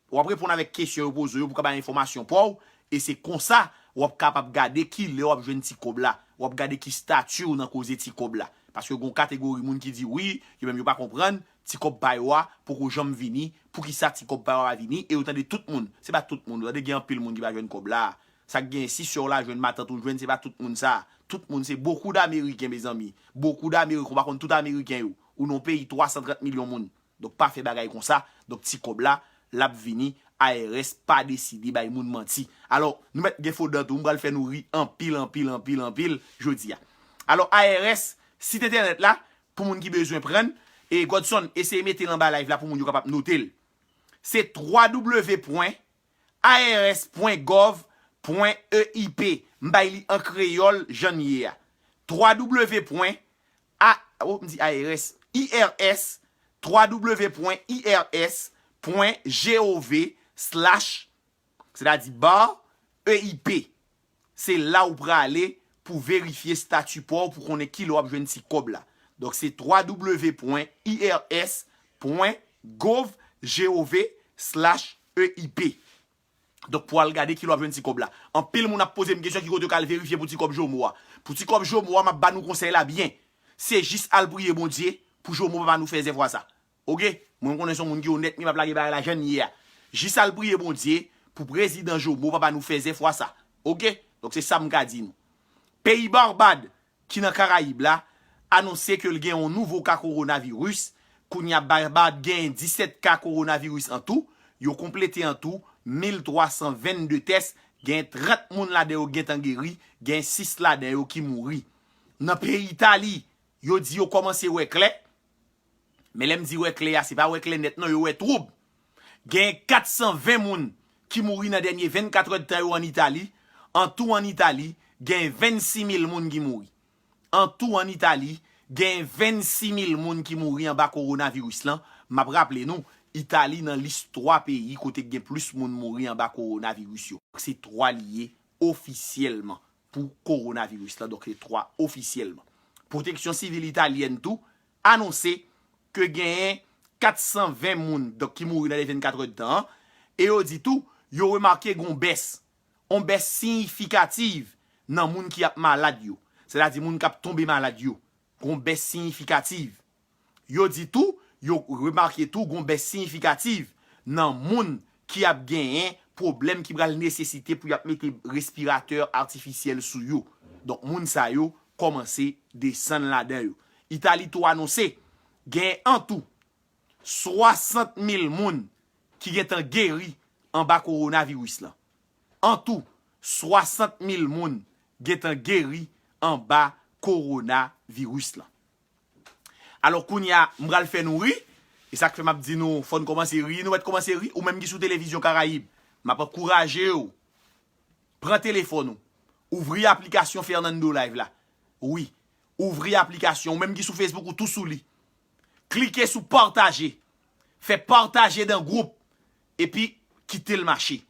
W ap reponn avèk kesyon yo poze w yo pou w ka bay enfòmasyon pa w, e se konsa w ap kapab gade kilè w ap jwenn ti kòb la. W ap gade ki stati w nan koze ti kòb la. Paske gen yon kategori moun ki di wi, yo menm yo pa konprann, ti kòb pa yo a poko janm vini, poukisa ti kòb pa yo a pa vini, e yo tande tout moun. Se pa tout moun, ou tande gen anpil moun ki pa jwenn kòb la. Sa k gen, si sè w la jwenn, matant ou jwenn, se pa tout moun sa. Tout moun, se beaucoup d'Américains, mezanmi. Beaucoup d'Américains, ou pa konn tout Ameriken yo. Ou nan yon peyi twa san trant milyon moun. Donk, pa fè bagay konsa. Donk, ti kòb la, l ap vini. I R S pa deside bay moun manti. Alò, nou mèt gen fo dan tou, m pral fè nou ri anpil, anpil, anpil, anpil jodi a. Alò, I R S, sit entènèt la, pou moun ki bezwen prann, e Godson, eseye mete l anba live la pou moun yo kapab note l. Se twa W pwen I R S pwen gov pwen E I P. M bay li an kreyòl, jan l ye a. twa W pwen A, oh, m di I R S, I R S, twa W pwen I R S pwen gov slash, sètadi bar E I P. Se la ou prale pou verifye stati pa w, pou konnen kilè w ap jwenn ti kòb la. Donk, se twa W pwen I R S pwen gov, G O V slash E I P. Donk, pou al gade kilè w ap jwenn ti kòb la. Anpil moun ap poze m kesyon ki kote yo ka al verifye pou ti kòb Jomo a. Pou ti kòb Jomo a, m ap ba nou konsèy la byen. Se jis al priye Bondye pou Jomo pa ba nou fèzè fwa sa. Oke? Mwen, m konnen se yon moun ki onèt, men m ap lage bagay la jan l ye a. Jis al priye Bondye pou prezidan Jomo pa ba nou fèzè fwa sa. Oke? Donk, se sa m ka di nou. Peyi Barbad, ki nan Karayib la, anonse ke l gen yon nouvo ka kowonaviris. Kounye a, Barbad gen disèt ka kowonaviris an tou. Yo konplete an tou mil twa san vennde tès. Gen trant moun ladan yo gentan geri. Gen sis ladan yo ki mouri. Nan peyi Itali, yo di yo kòmanse wè klè. Men lè m di wè klè a, se pa wè klè nèt non, yo wè twoub. Gen kat san ven moun ki mouri nan dènye vennkat èdtan yo ann Itali. Antou ann Itali, gen vennsis mil moun ki mouri. Antou ann Itali, gen vennsis mil moun ki mouri anba kowonaviris lan. M ap raple nou, Itali nan lis twa peyi kote gen plis moun mouri anba kowonaviris yo. Se twa li ye ofisyèlman pou kowonaviris lan. Donk, se twa ofisyèlman. Pwoteksyon sivil italyèn tou anonse ke genyen kat san ven moun, donk, ki mouri nan dènye vennkat èdtan an, e yo di tou, yo remake gon bès, on bès siyifikativ nan moun ki ap malad yo. Sètadi moun k ap tonbe malad yo. Gon bès siyifikativ. Yo di tou, yo remake tou, gon bès siyifikativ nan moun ki ap genyen pwoblèm ki pral nesesite pou y ap mete respiratè atifisyèl sou yo. Donk, moun sa yo kòmanse desann ladan yo. Itali tou anonse gen antou swasant mil moun ki gentan geri anba kowonaviris lan. Antou, swasant mil moun gentan geri anba kowonaviris lan. Alò, kounye a, m pral fè nou ri. E sa k fè m ap di nou, fò n kòmanse ri. Nou mèt kòmanse ri. Ou menm ki sou televizyon Karayib, m ap ankouraje w. Pran telefòn ou. Ouvri aplikasyon Fernando Live la. Wi. Ouvri aplikasyon. Ou menm ki sou Facebook, ou tou sou li. Klike sou pataje. Fè pataje dan gwoup. Epi kite l mache.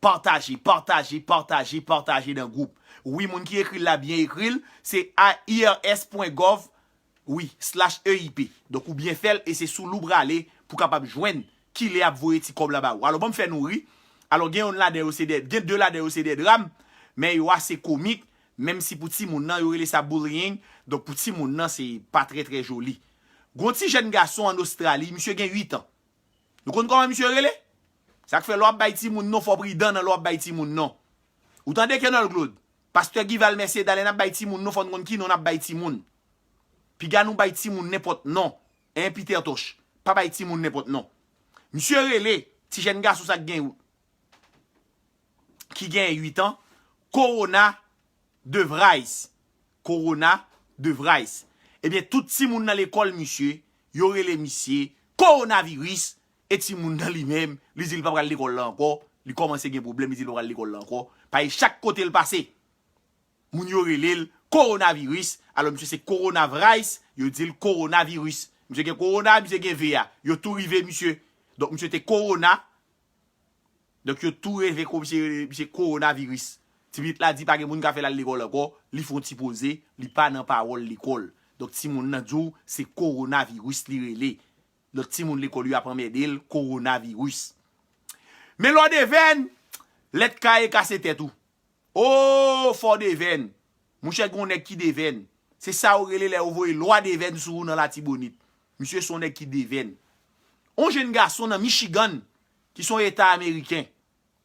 Pataje, pataje, pataje, pataje dan gwoup. Wi, moun ki ekri l la byen ekri l. Se I R S pwen gov, wi, slash E I P. Donk, ou byen fè l e se sou li w prale pou w kapab jwenn kilè y ap voye ti kòb la ba ou. Alò, ban m fè nou ri. Alò, gen youn ladan yo se de, gen de ladan yo se de dram, men yo ase komik, menm si pou timoun nan, yo rele sa bullying. Donk, pou timoun nan, se pa trè, trè joli. Gon ti jèn gason ann Ostrali, misye gen uit an. Nou konn kòman misye rele? Sa k fè lè w ap bay timoun non, fò w pridan nan lè w ap bay timoun non. Ou tande Kenòl Claude? Pastè Guy Val Mercier, talè n ap bay timoun non, fò n konn ki non n ap bay timoun. Piga nou bay timoun nenpòt non. Hein, Peter Tosh? Pa bay timoun nenpòt non. Misye rele ti jèn gason sa k gen, ki gen uit an, Corona de Vrais. Corona de Vrais. Ebyen, tout timoun nan lekòl misye, yo rele misye kowonaviris, e timoun nan li menm, li di l pa pral lekòl la ankò, li kòmanse gen pwoblèm, li di l pa pral lekòl la ankò. Paske chak kote l pase, moun yo rele l kowonaviris, alò misye se koronavrais, yo di l kowonaviris. Misye gen kowona, misye gen V a. Yo tou rive misye. Donk, misye te kowona, Donk, yo tou reve kou misye rele misye kowonaviris. Ti pitit la di pa gen moun ka fè l al lekòl ankò, li fè yon ti poze, li pa nan pawòl lekòl. Donk, timoun nan di w se kowonaviris li rele. Donk, timoun lekòl yo ap anmède l, kowonaviris. Men lè w devèn, lèt kaye kase tèt ou. O, fò w devèn. Monchè, gen yon nèg ki devèn. Se sa yo rele lè yo voye lwa devèn sou ou nan Latibonit. Misye se yon nèg ki devèn. On jèn gason nan Michigan, ki se yon eta ameriken.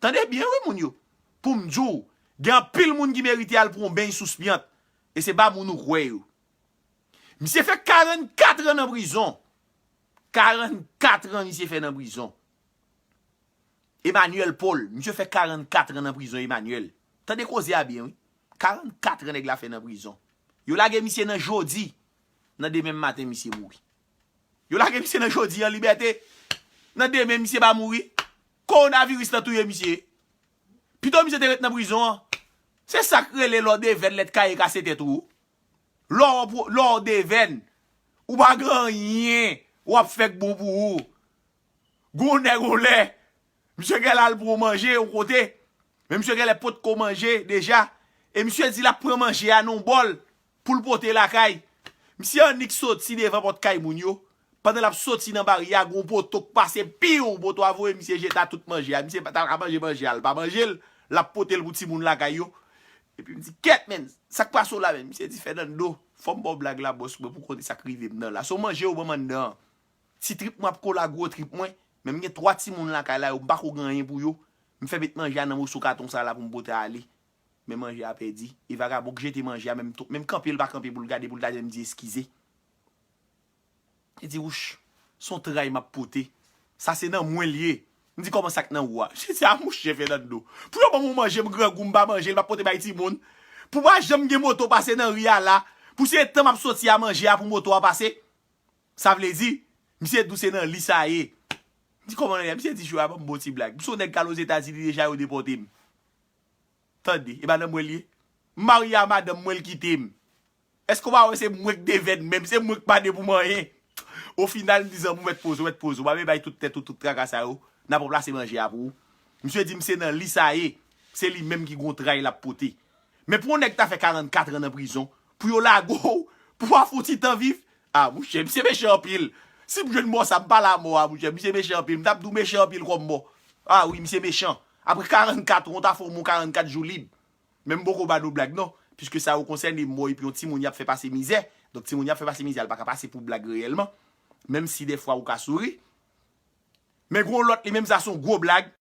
Tande byen, wi, moun yo. Pou m di w, gen anpil moun ki merite al pran yon beny sous pyant. E se pa moun ou kwè yo. Misye fè karannkat an nan prizon. Karannkat an misye fè nan prizon. Emmanuel Paul, misye fè karannkat an nan prizon Emmanuel. Tande koze a byen, wi. Karannkat an nèg la fè nan prizon. Yo lage misye nan jodi. Nan demen maten, misye mouri. Yo lage misye nan jodi an libète. Nan demen, misye pa mouri. Kowonaviris lan touye misye. Pito misye te ret nan prizon an. Se sa k rele lè w devèn lèt kaye kase tèt ou. Lè w, lè w devèn, ou pa gen anyen w ap fè k bon pou ou. Gon nèg yon lè, misye genlè al pran manje yon kote, men misye genlè potko manje deja, e misye di l ap pran manje a nan yon bòl pou l pote lakay. Misye annik soti devan pòt kay moun yo, pandan l ap soti nan baryè a, gon poto k pase, piw, poto a voye misye jeta tout manje a. Misye pa ta ka manje manje a, l pa manje l, l ap pote l pou timoun lakay yo. Epi m di, kèt, menn, sa k pase w la, menn? Misye di, Fernando, fò m ba w blag la, bòs, mwen pou konnen sa k rive m nan la. Se yon manje yo ban m anndan an. Ti trip mwen ap kole ak gwo trip mwen, men m gen twa timoun lakay la, yo, m pa ko gen anyen pou yo. M fè met manje a nan moso katon sa la pou m pote ale. Men manje a pèdi. E vagabon k jete manje a, menm, menm kanpe l pa kanpe pou l gade, pou l ta menm di eskize. Li di, wouch, se yon tray m ap pote. Sa se nan mwen l ye. M di, kòman sa k nan ou a? Misye di, a mouche Fernando. Pou yo ban m yon manje, m grangou, m pa manje l, m ap pote bay timoun. Pou pa janm gen moto pase nan ri a la. Pou se tan m ap soti a manje a pou moto a pase. Sa vle di, misye di w se nan li sa ye. M di, kòman l ye? Misye di, chwa, ban m bon ti blag. M se yon nèg k al Ozetazini deja, yo depòte m. Tande, e pa nan mwen l ye. M marye a madanm mwen, l kite m. Èske w pa wè se mwen k devèn menm, se mwen k pa de pou m anyen? Ofinal, m di zanmi w, mèt poze w, mèt poze w. Pa vle bay tout tèt ou tout traka sa yo. N ap ranplase manje a pou ou. Misye di m se nan li sa ye. Se li menm ki gon tray l ap pote. Men pou yon nèg ta fè karannkat an nan prizon, pou yo lage w, pou w pa fè yon ti tan viv, a mouche, misye mechan anpil. Si m jwenn mò sa, m pa la mò a, mouche, misye mechan anpil. M t ap di w mechan anpil kòm mò. A wi, misye mechan. Apre karannkat, ou ta fè yon karannkat jou lib. Men m poko ba nou blag non, piske sa yo konsène mò epi yon timoun y ap fè pase mizè. Donk timoun y ap fè pase mizè a, l pa ka pase pou blag reyèlman. Menm si dèfwa ou ka souri. Men gon lòt li menm sa se yon gwo blag.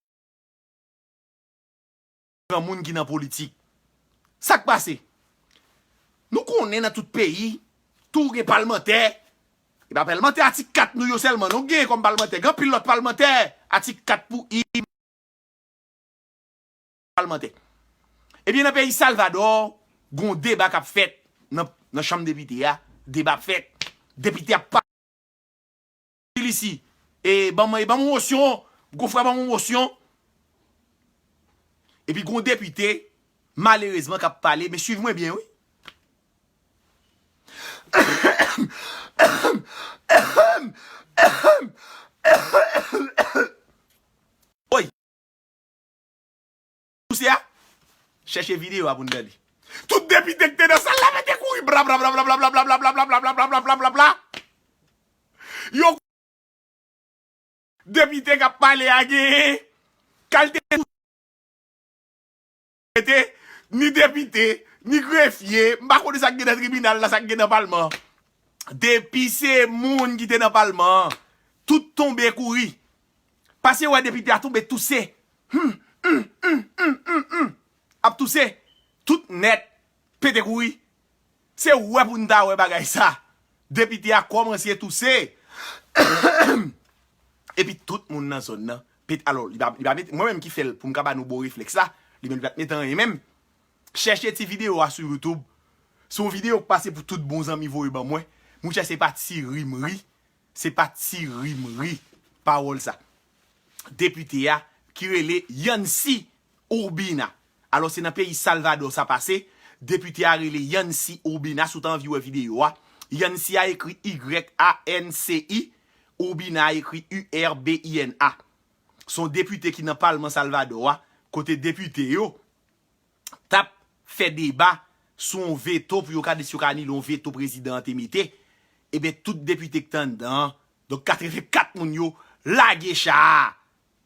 Granmoun ki nan politik. Sa k pase? Nou konnen nan tout peyi, tou gen palmantè. E pa palmantè atik kat nou yo sèlman, non, gen kòm palmantè. Gen anpil lòt palmantè. Atik kat pou i palmantè. Ebyen, nan peyi Salvadò, gon deba k ap fèt nan, nan chanm depite a. Deba ap fèt. Depite ap pale isi. E ban mwen, e ban mwen mosyon. Gon frè ban mwen mosyon. Epi gon depite, malerezman, k ap pale. Men swiv mwen byen, wi. Oy! Touse a? Chèche videyo a pou n tande. Tout depite ki te nan sal la mete kouri. Bla, bla, bla. Yo, depite k ap pale a genyen kalite touse, ni depite, ni grefye, m pa konnen sa k gen nan tribinal la, sa k gen nan palman. Depi se moun ki te nan palman an, tout tonbe kouri. Pase wè depite a tonbe touse. Hum, hum, hum, hum, hum, hum. Ap touse. Tout nèt. Pete kouri. Se wè pou n ta wè bagay sa. Depite a kòmanse touse. Epi tout moun nan zòn nan. Pete, alò, li pa, li pa mete, mwen menm ki fè l pou m ka ba nou bon reflèks la. Li menm li pa t mete anyen menm. Chèche ti videyo a sou YouTube. Se yon videyo k pase pou tout bon zanmi voye ban mwen. Mouche, se pa ti ri m ri. Se pa ti ri m ri pawòl sa. Depite a ki rele Yancy Urbina. Alò, se nan peyi Salvadò sa pase. Depite a rele Yancy Urbina, si w ta anvi wè videyo a. Yancy a ekri Y A N C Y, Urbina a ekri U R B I N A. Se yon depite ki nan palman Salvadò a, kote depite yo t ap fè deba sou yon veto pou yo gade si yo ka anile yon veto prezidan an te mete. Ebyen, tout depite ki te anndan an, donk katrevenkat moun yo, lage cha a.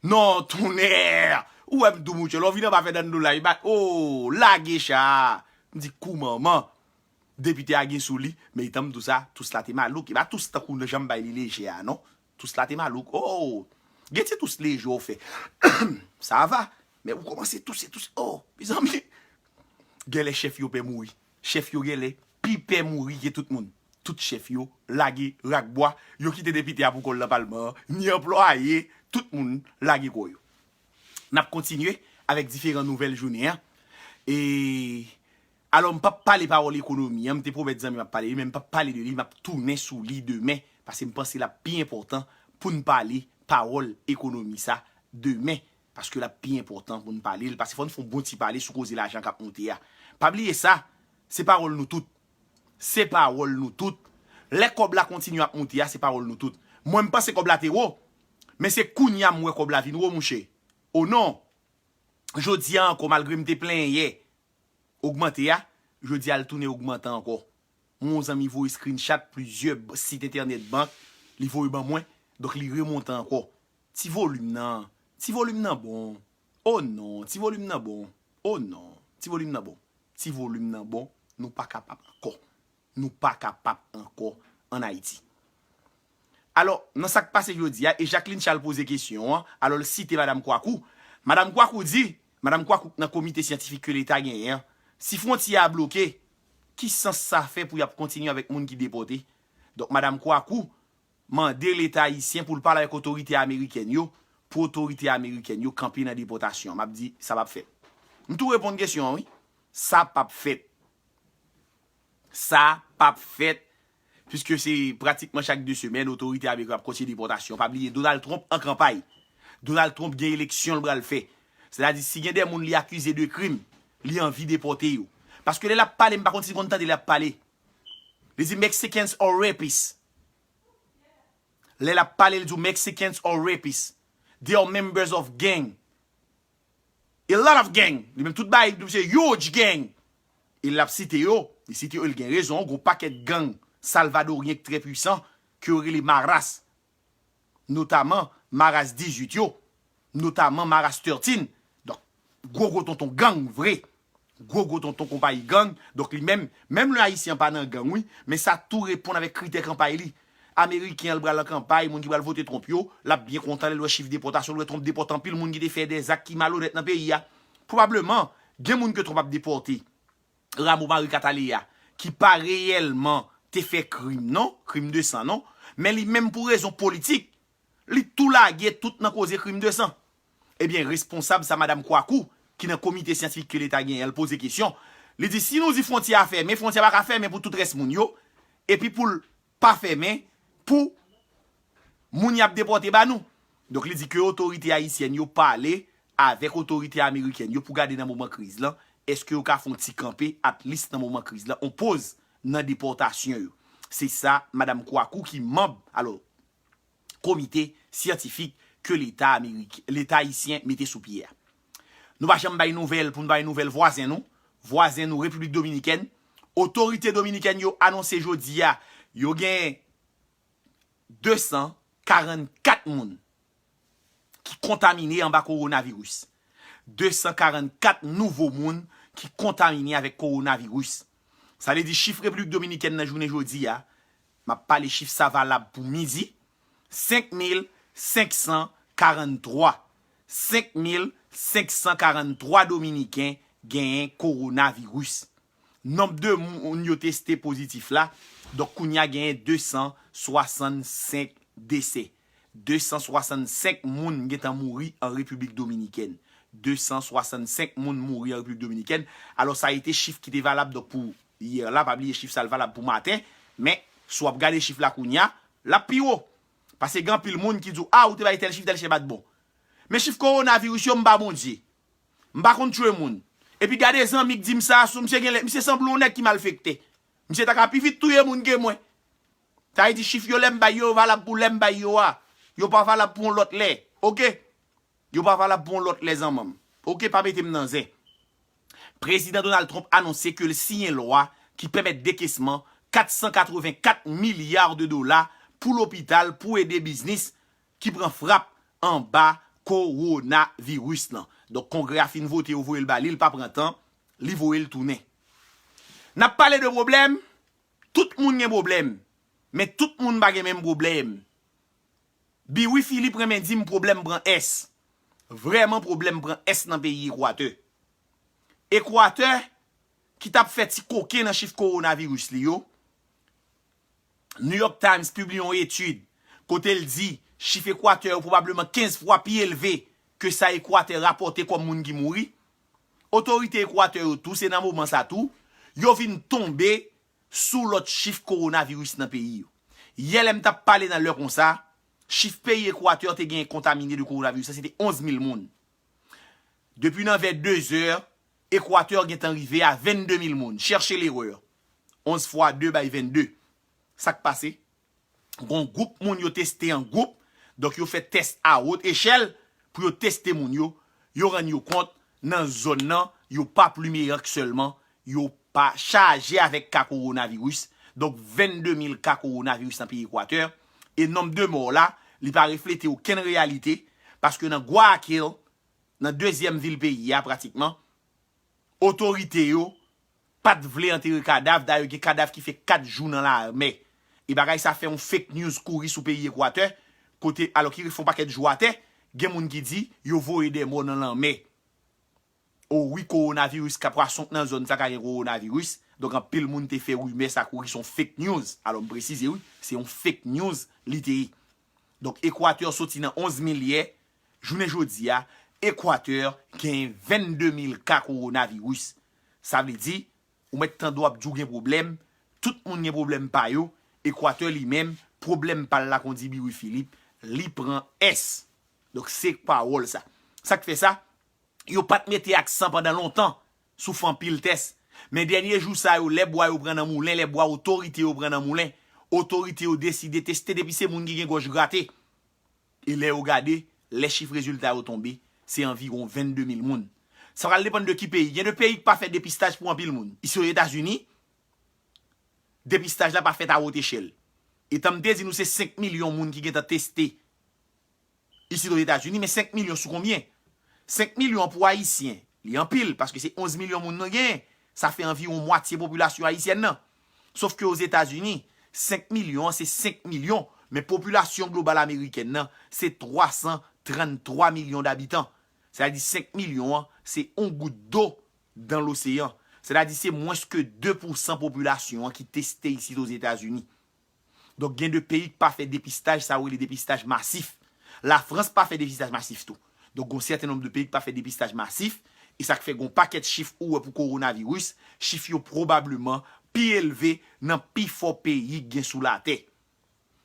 Non, tonnè! Ou wè m di w, mouche, lè w vin anba Fernando la, li bat, o, lage cha a. M di, kou manman. Depite a gen sou li, men etan m di w sa, tous la te malouk. E pa tous tankou nan jan m bay li lejè a, non. Tous la te malouk. O! Gen ti tous lejè w fè. Sa va. Men ou kòmanse touse, touse. O, mezanmi. Genlè chèf yo pè mouri. Chèf yo genlè pi pè mouri ke tout moun. Tout chèf yo lage rakbwa. Yo kite depite a pou kò l nan palman an. Ni anplwaye, tout moun lage kò yo. N ap kontinye avèk diferan nouvèl jounen an. E Alò, m p ap pale pawòl ekonomi an, m te pwomèt zanmi m ap pale li, men m p ap pale de li, m ap tounen sou li demen, paske m panse l ap pi enpòtan pou n pale pawòl ekonomi sa demen, paske l ap pi enpòtan pou n pale l, paske fò n fè yon bon ti pale sou koze lajan k ap monte a. Pa bliye sa, se pawòl nou tout. Se pawòl nou tout. Lè kòb la kontinye ap monte a, se pawòl nou tout. Mwen, m panse kòb la te wo, men se kounye a m wè kòb la vin wo, mouche. O non! Jodi a ankò, malgre m te plenyen yè, ogmante a, jodi a l tounen ogmante ankò. Yon zanmi voye screenshot plizyè b-, sit entènèt bank, li voye ban mwen, donk li remonte ankò. Ti volim nan, ti volim nan bon. O non, ti volim nan bon. O non, ti volim nan bon. Ti volim nan bon, nou pa kapab ankò. Nou pa kapab ankò ann Ayiti. Alò, nan sa k pase jodi a, e Jacqueline Charles poze kesyon an, alò l site Madam Kouakou. Madam Kouakou di, Madam Kouakou nan komite syantifik ke Leta genyen an, Si fwontyè a bloke, ki sans sa fè pou y ap kontinye avèk moun ki depòte? Donk, Madanm Kouakou mande Leta ayisyen pou l pale avèk otorite amerikèn yo, pou otorite amerikèn yo kanpe nan depòtasyon an. M ap di, sa p ap fèt. M tou reponn kesyon an, wi. Sa p ap fèt. Sa p ap fèt. Piske se pratikman chak de semèn, otorite ameriken ap kontinye depòtasyon. Pa bliye, Donald Trump an kanpay. Donald Trump gen eleksyon l pral fè. Sètadi, si gen de moun li akize de krim, li anvi depòte yo. Paske lè l ap pale, m pa konn si konn tande lè l ap pale. Li di, "Mexicans are rapists." Lè l ap pale, li di, "Mexicans are rapists. They are members of gang. A lot of gang." Li menm tout bagay, li se huge gang. E l ap site yo, li site yo, li gen rezon, gwo pakèt gang salvadoryen ki trè pwisan, ke yo rele Maras. Notaman Maras dizuit yo, notaman Maras treze. Donk, gwo gwo tonton gang vre. Gwo gwo tonton konpayi gang. Donk, li menm, menm lè Ayisyen an pa nan gang, wi, men sa tou reponn avèk kritè kanpay li. Ameriken an, l pral nan kanpay, moun ki pral vote Trump yo, l ap byen kontan lè l wè chif depòtasyon, l wè Trump depòte anpil moun ki te fè de zak ki malonèt nan peyi a. Pwobableman, gen moun ke Trump ap depòte. Rameau Marie Cataleya, ki pa reyèlman te fè krim, non, krim de san, non, men li menm pou rezon politik, li tou lage tout nan koze krim de san. Ebyen, responsab sa, Madanm Kouakou, ki nan komite syantifik ke Leta genyen, l poze kesyon. Li di, "Si nou di fwontyè a fèmen, fwontyè a pa ka fèmen pou tout rès moun yo, epi pou l pa fèmen pou moun y ap depòte ba nou." Donk, li di ke otorite ayisyèn yo pale avèk otorite amerikèn yo pou gade nan moman kriz lan, èske yo ka fè yon ti kanpe, at least nan moman kriz lan, yon poz nan depòtasyon yo. Se sa Madanm Kouakou ki manb, alò, komite syantifik ke Leta amerik-, Leta ayisyen mete sou pye a. Nou pa janm bay nouvèl pou n bay nouvèl vwazen nou. Vwazen nou, Repiblik Dominikèn. Otorite dominikèn yo anonse jodi a, yo gen de san karannkat moun ki kontamine anba kowonaviris. De san karannkat nouvo moun ki kontamine avèk kowonaviris. Sa vle di chif Repiblik Dominikèn nan jounen jodi a, m ap pale chif sa valab pou midi, senk mil senk san karanntrwa. Senk mil senk san karanntrwa Dominiken genyen kowonaviris. Nonb de moun yo teste pozitif la, donk kounye a genyen de san swasannsenk desè. De san swasannsenk moun gentan mouri an Repiblik Dominikèn. De san swasannsenk moun mouri an Repiblik Dominikèn. Alò, sa rete chif ki te valab, donk, pou yè la, pa bliye chif sa l valab pou maten, men si w ap gade chif la kounye a, l ap pi wo. Paske gen anpil moun ki di w, "A, ou te bay tèl chif, tèl chif pa t bon." Men chif kowonaviris yo, m pa Bondye. M pa konn tchwe moun. Epi gade zanmi k di m sa, sou misye gen lè, misye sanble yon nèg ki malfektè. Misye ta ka pi vit touye moun ke mwen. Sa vle di chif yo lè m bay yo, yo valab pou lè m bay yo a. Yo pa valab pou yon lòt lè. Oke? Yo pa valab pou yon lòt lè zanmanm. Oke, pa mete m nan zen. Prezidan Donald Trump anonse ke l siyen lwa ki pèmèt dekesman kat san katrevenkat milya de dola pou lopital, pou ede biznis ki pran frap anba kowonaviris lan. Donk, Kongrè a fin vote, yo voye l ba li, li pa pran tan, li voye l tounen. N ap pale de pwoblèm, tout moun gen pwoblèm, men tout moun pa gen menm pwoblèm. Biwi Philippe renmen di m pwoblèm pran S. Vrèman pwoblèm pran S nan peyi Ekwatè. Ekwatè, ki t ap fè ti koken nan chif kowonaviris li yo, New York Times pibliye yon etid kote l di chif Ekwatè yo pwobableman kenz fwa pi elve ke sa Ekwatè rapòte kòm moun ki mouri. Otorite Ekwatè yo tou, se nan moman sa tou, yo vin tonbe sou lòt chif kowonaviris nan peyi yo. Yè lè m t ap pale nan lè konsa, chif peyi Ekwatè te genyen kontamine de kowonaviris la, se te onz mil moun. Depi nan vè de zè, Ekwatè gentan rive a vennde mil moun. Chèche lerè. Onz fwa de bay vennde. Sa k pase? Gon gwoup moun yo teste an gwoup, donk yo fè tès a wot echèl pou yo teste moun yo, yo rann yo kont nan zòn nan, yo pa Plimeyank sèlman, yo pa chaje avèk ka kowonaviris. Donk, vennde mil ka kowonaviris nan peyi Ekwatè, e nonb de mò la, li pa reflete okenn reyalite, paske nan Guayaquil, nan dezyèm vil peyi a, pratikman, otorite yo pa t vle antere kadav, dayè gen kadav ki fè kat jou nan lamè. E bagay sa fè yon fake news kouri sou peyi Ekwatè, kote, alò ki fè yon pakèt jou atè, gen moun ki di yo voye de mò nan lanmè. O wi, kowonaviris, ka pwason k nan zòn sa ka gen kowonaviris. Donk, anpil moun te fè rimè sa kouri, se yon fake news. Alò, m presize, wi, se yon fake news li te ye. Donk, Ekwatè soti nan onz mil yè, jounen jodi a, Ekwatè gen vennde mil ka kowonaviris. Sa vle di, ou mèt tande w ap di w gen pwoblèm, tout moun gen pwoblèm pa yo, Ekwatè li menm, pwoblèm pa l la, kon di Biwi Filip, li pran S. Donk, se pawòl sa. Sa k fè sa, yo pa t mete aksan pandan lontan sou fè anpil tès. Men dènye jou sa yo, lè bwa yo pran nan moulen, lè bwa otorite yo pran nan moulen, otorite yo deside teste depi se moun ki gen gòj grate. E lè yo gade, lè chif rezilta yo tonbe, se anviwon vennde mil moun. Sa pral depann de ki peyi. Gen de peyi ki pa fè depistaj pou anpil moun. Isi Ozetazini, depistaj la pa fèt a wot echèl. Etan m te di nou se senk milyon moun ki gentan teste isi Ozetazini, men senk milyon sou konbyen? Senk milyon pou Ayisyen, li anpil, paske se onz milyon moun nou genyen. Sa fè anviwon mwatye popilasyon ayisyèn nan. Sof ke Ozetazini, senk milyon an, se senk milyon, men popilasyon global amerikèn nan, se twa san trann twa milyon dabitan. Sètadi senk milyon an, se yon gout do dan loseyan. Sètadi se mwens ke de pousan popilasyon an ki teste isi Ozetazini. Donk, gen de peyi ki pa fè depistaj, sa yo rele depistaj masif. Lafrans pa fè depistaj masif tou. Donk, gen yon sèten nonb de peyi ki pa fè depistaj masif, e sa k fè gen yon pakèt chif ou wè pou kowonaviris, chif yo pwobableman pi elve nan pifò peyi ki gen sou latè.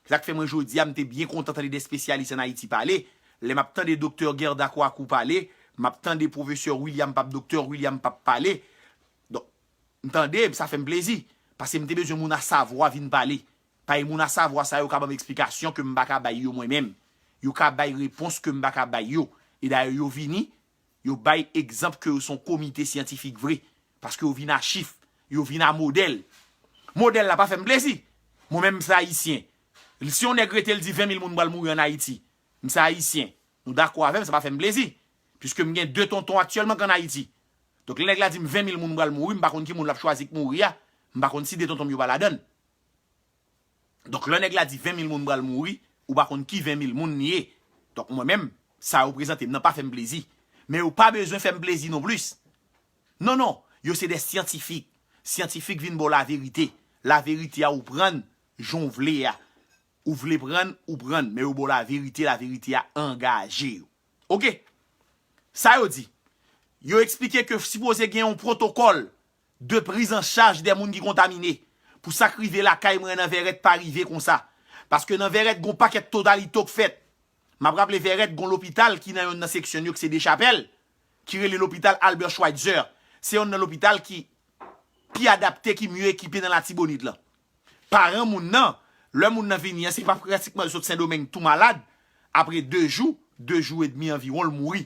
Sa k fè mwen jodi a, m te byen kontan tande de espesyalis ann Ayiti pale. Lè m ap tande doktè Gerda Kouakou pale, m ap tande pwofesè William Pap, doktè William Pap pale. Donk, m tande, sa fè m plezi. Paske m te bezwen moun a savwa vin pale. Paske moun a savwa sa yo ka ban m eksplikasyon ke m pa ka bay yo mwen menm. Yo ka bay repons ke m pa ka bay yo. E dayè yo vini, yo bay egzanp ke yo se yon komite syantifik vre. Paske yo vin a chif, yo vin a modèl. Modèl la pa fè m plezi. Mwen menm m se Ayisyen. Si yon nèg rete l di ven mil moun pral mouri ann Ayiti, m se Ayisyen. Nou dakò avè m, sa pa fè m plezi. Piske m gen de tonton aktyèlman k ann Ayiti. Donk, lè nèg la di m ven mil moun pral mouri, m pa konn ki moun l ap chwazi k mouri a. M pa konn si de tonton m yo pa ladan l. Donk, lè nèg la di ven mil moun pral mouri, ou pa konn ki ven mil moun li ye. Donk, mwen menm, sa yo prezante m nan pa fè m plezi. Men yo pa bezwen fè m plezi non plis. Non, non, yo se de syantifik. Syantifik vin ba w laverite. Laverite a ou pran l jan w vle a. Ou vle pran l, ou pran l. Men yo ba w laverite, laverite a angaje yo. Oke. Sa yo di. Yo eksplike ke sipoze gen yon pwotokòl de priz an chaj de moun ki kontamine pou sa k rive lakay mwen nan Vèrèt pa rive konsa. Paske nan Vèrèt, gon pakèt totalito k fèt. M ap raple Vèrèt, gon lopital ki nan yonn nan seksyon yo, ki se Dechapèl, ki rele lopital Albert Schweitzer. Se yonn nan lopital ki pi adapte, ki mye ekipe nan Latibonit lan. Paran moun nan, lè moun nan vini an, se pa pratikman yo sot Sendomeng tou malad, apre de jou, de jou edmi anviwon, l mouri.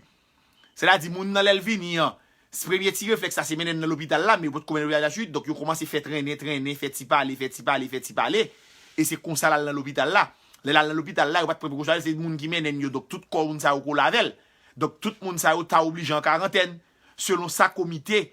Sètadi, moun nan, lè l vini an, premye ti reflèks la, se mennen l nan lopital la, men yo potko mennen l lopital la tousuit, donk yo kòmanse fè trennen, trennen, fè ti pale, fè ti pale, fè ti pale, e se konsa l al nan lopital la. Lè l al nan lopital la, yo pa t pran prekosyon, se moun ki mennen l yo, donk tout kò moun sa yo kole avè l. Donk tout moun sa yo ta oblije an karantèn, selon sa komite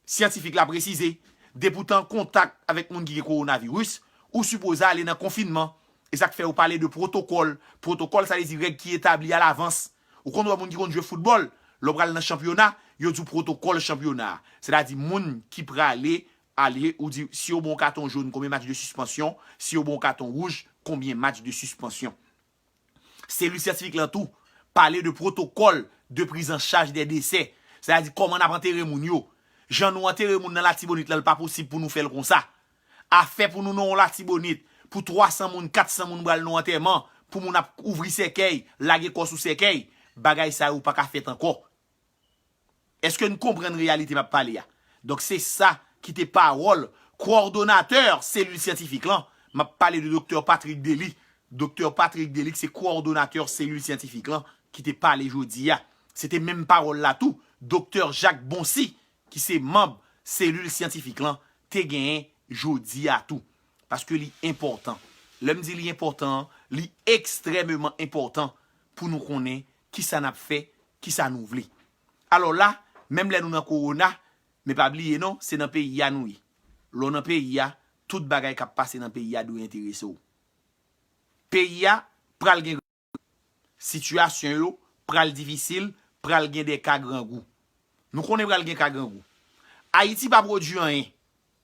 syantifik la presize, depi w te an kontak avèk moun ki gen kowonaviris, ou sipoze ale nan konfinman. E sa k fè yo pale de pwotokòl. Pwotokòl, sa vle di règ ki etabli alavans. Ou konn wè moun ki konn jwe foutbòl, lè w pral nan chanpyona, yo di w pwotokòl chanpyona a. Sètadi moun ki prale, ale, ou di, si yo ba w katon jòn, konbyen match de sispansyon? Si yo ba w katon wouj, konbyen match de sispansyon? Selil syantifik lan tou pale de pwotokòl de priz an chaj dè desè. Sètadi kòman n ap antere moun yo. Jan nou antere moun nan Latibonit lan, l pa posib pou nou fè l konsa. Afè pou nou nan yon Latibonit, pou twa san moun, kat san moun pral nan antèman, pou moun ap ouvri sèkèy, lage kò sou sèkèy, bagay sa yo pa ka fèt ankò. Èske n konprann reyalite m ap pale a? Donk, se sa ki te pawòl kowòdonatè selil syantifik lan. M ap pale de doktè Patrick Dely. Doktè Patrick Dely, ki se kowòdonatè selil syantifik lan, ki te pale jodi a. Se te menm pawòl la tou, doktè Jacques Boncy, ki se manm selil syantifik lan, te genyen jodi a tou. Paske li enpòtan. Lè m di li enpòtan, li ekstrèmeman enpòtan pou nou konnen kisa n ap fè, kisa nou vle. Alò la, menm lè nou nan kowona, men pa bliye non, se nan peyi a nou ye. Lè w nan peyi a, tout bagay k ap pase nan peyi a dwe enterese w. Peyi a pral gen, sitiyasyon yo pral difisil, pral gen de ka grangou. Nou konnen pral gen ka grangou. Ayiti pa pwodui anyen.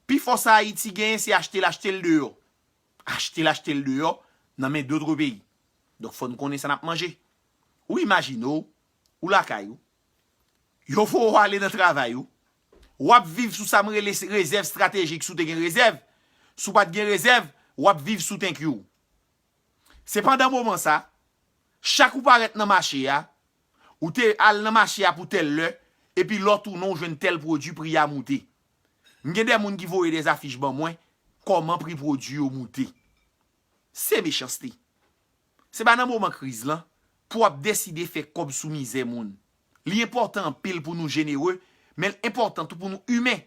Pi fò sa Ayiti genyen, se achte l, achte l deyò. Achte l, achte l deyò, nan men dòt peyi. Donk, fò n konnen sa n ap manje. Ou imajine w, ou lakay ou. Yo voye w ale nan travay ou. W ap viv sou sa m rele rezèv estratejik, si w te gen rezèv. Si w pa t gen rezèv, w ap viv sou tankyou. Se pandan moman sa, chak ou parèt nan mache a, ou te al nan mache a pou tèl lè, epi lè w tounen, ou jwenn tèl pwodui, pri a moute. M gen de moun ki voye de afich ban mwen, kòman pri pwodui yo moute. Se mechanste. Se pa nan moman kriz lan pou w ap deside fè kòb sou mizè moun. Li enpòtan anpil pou nou jenere, men l enpòtan tou pou nou imen.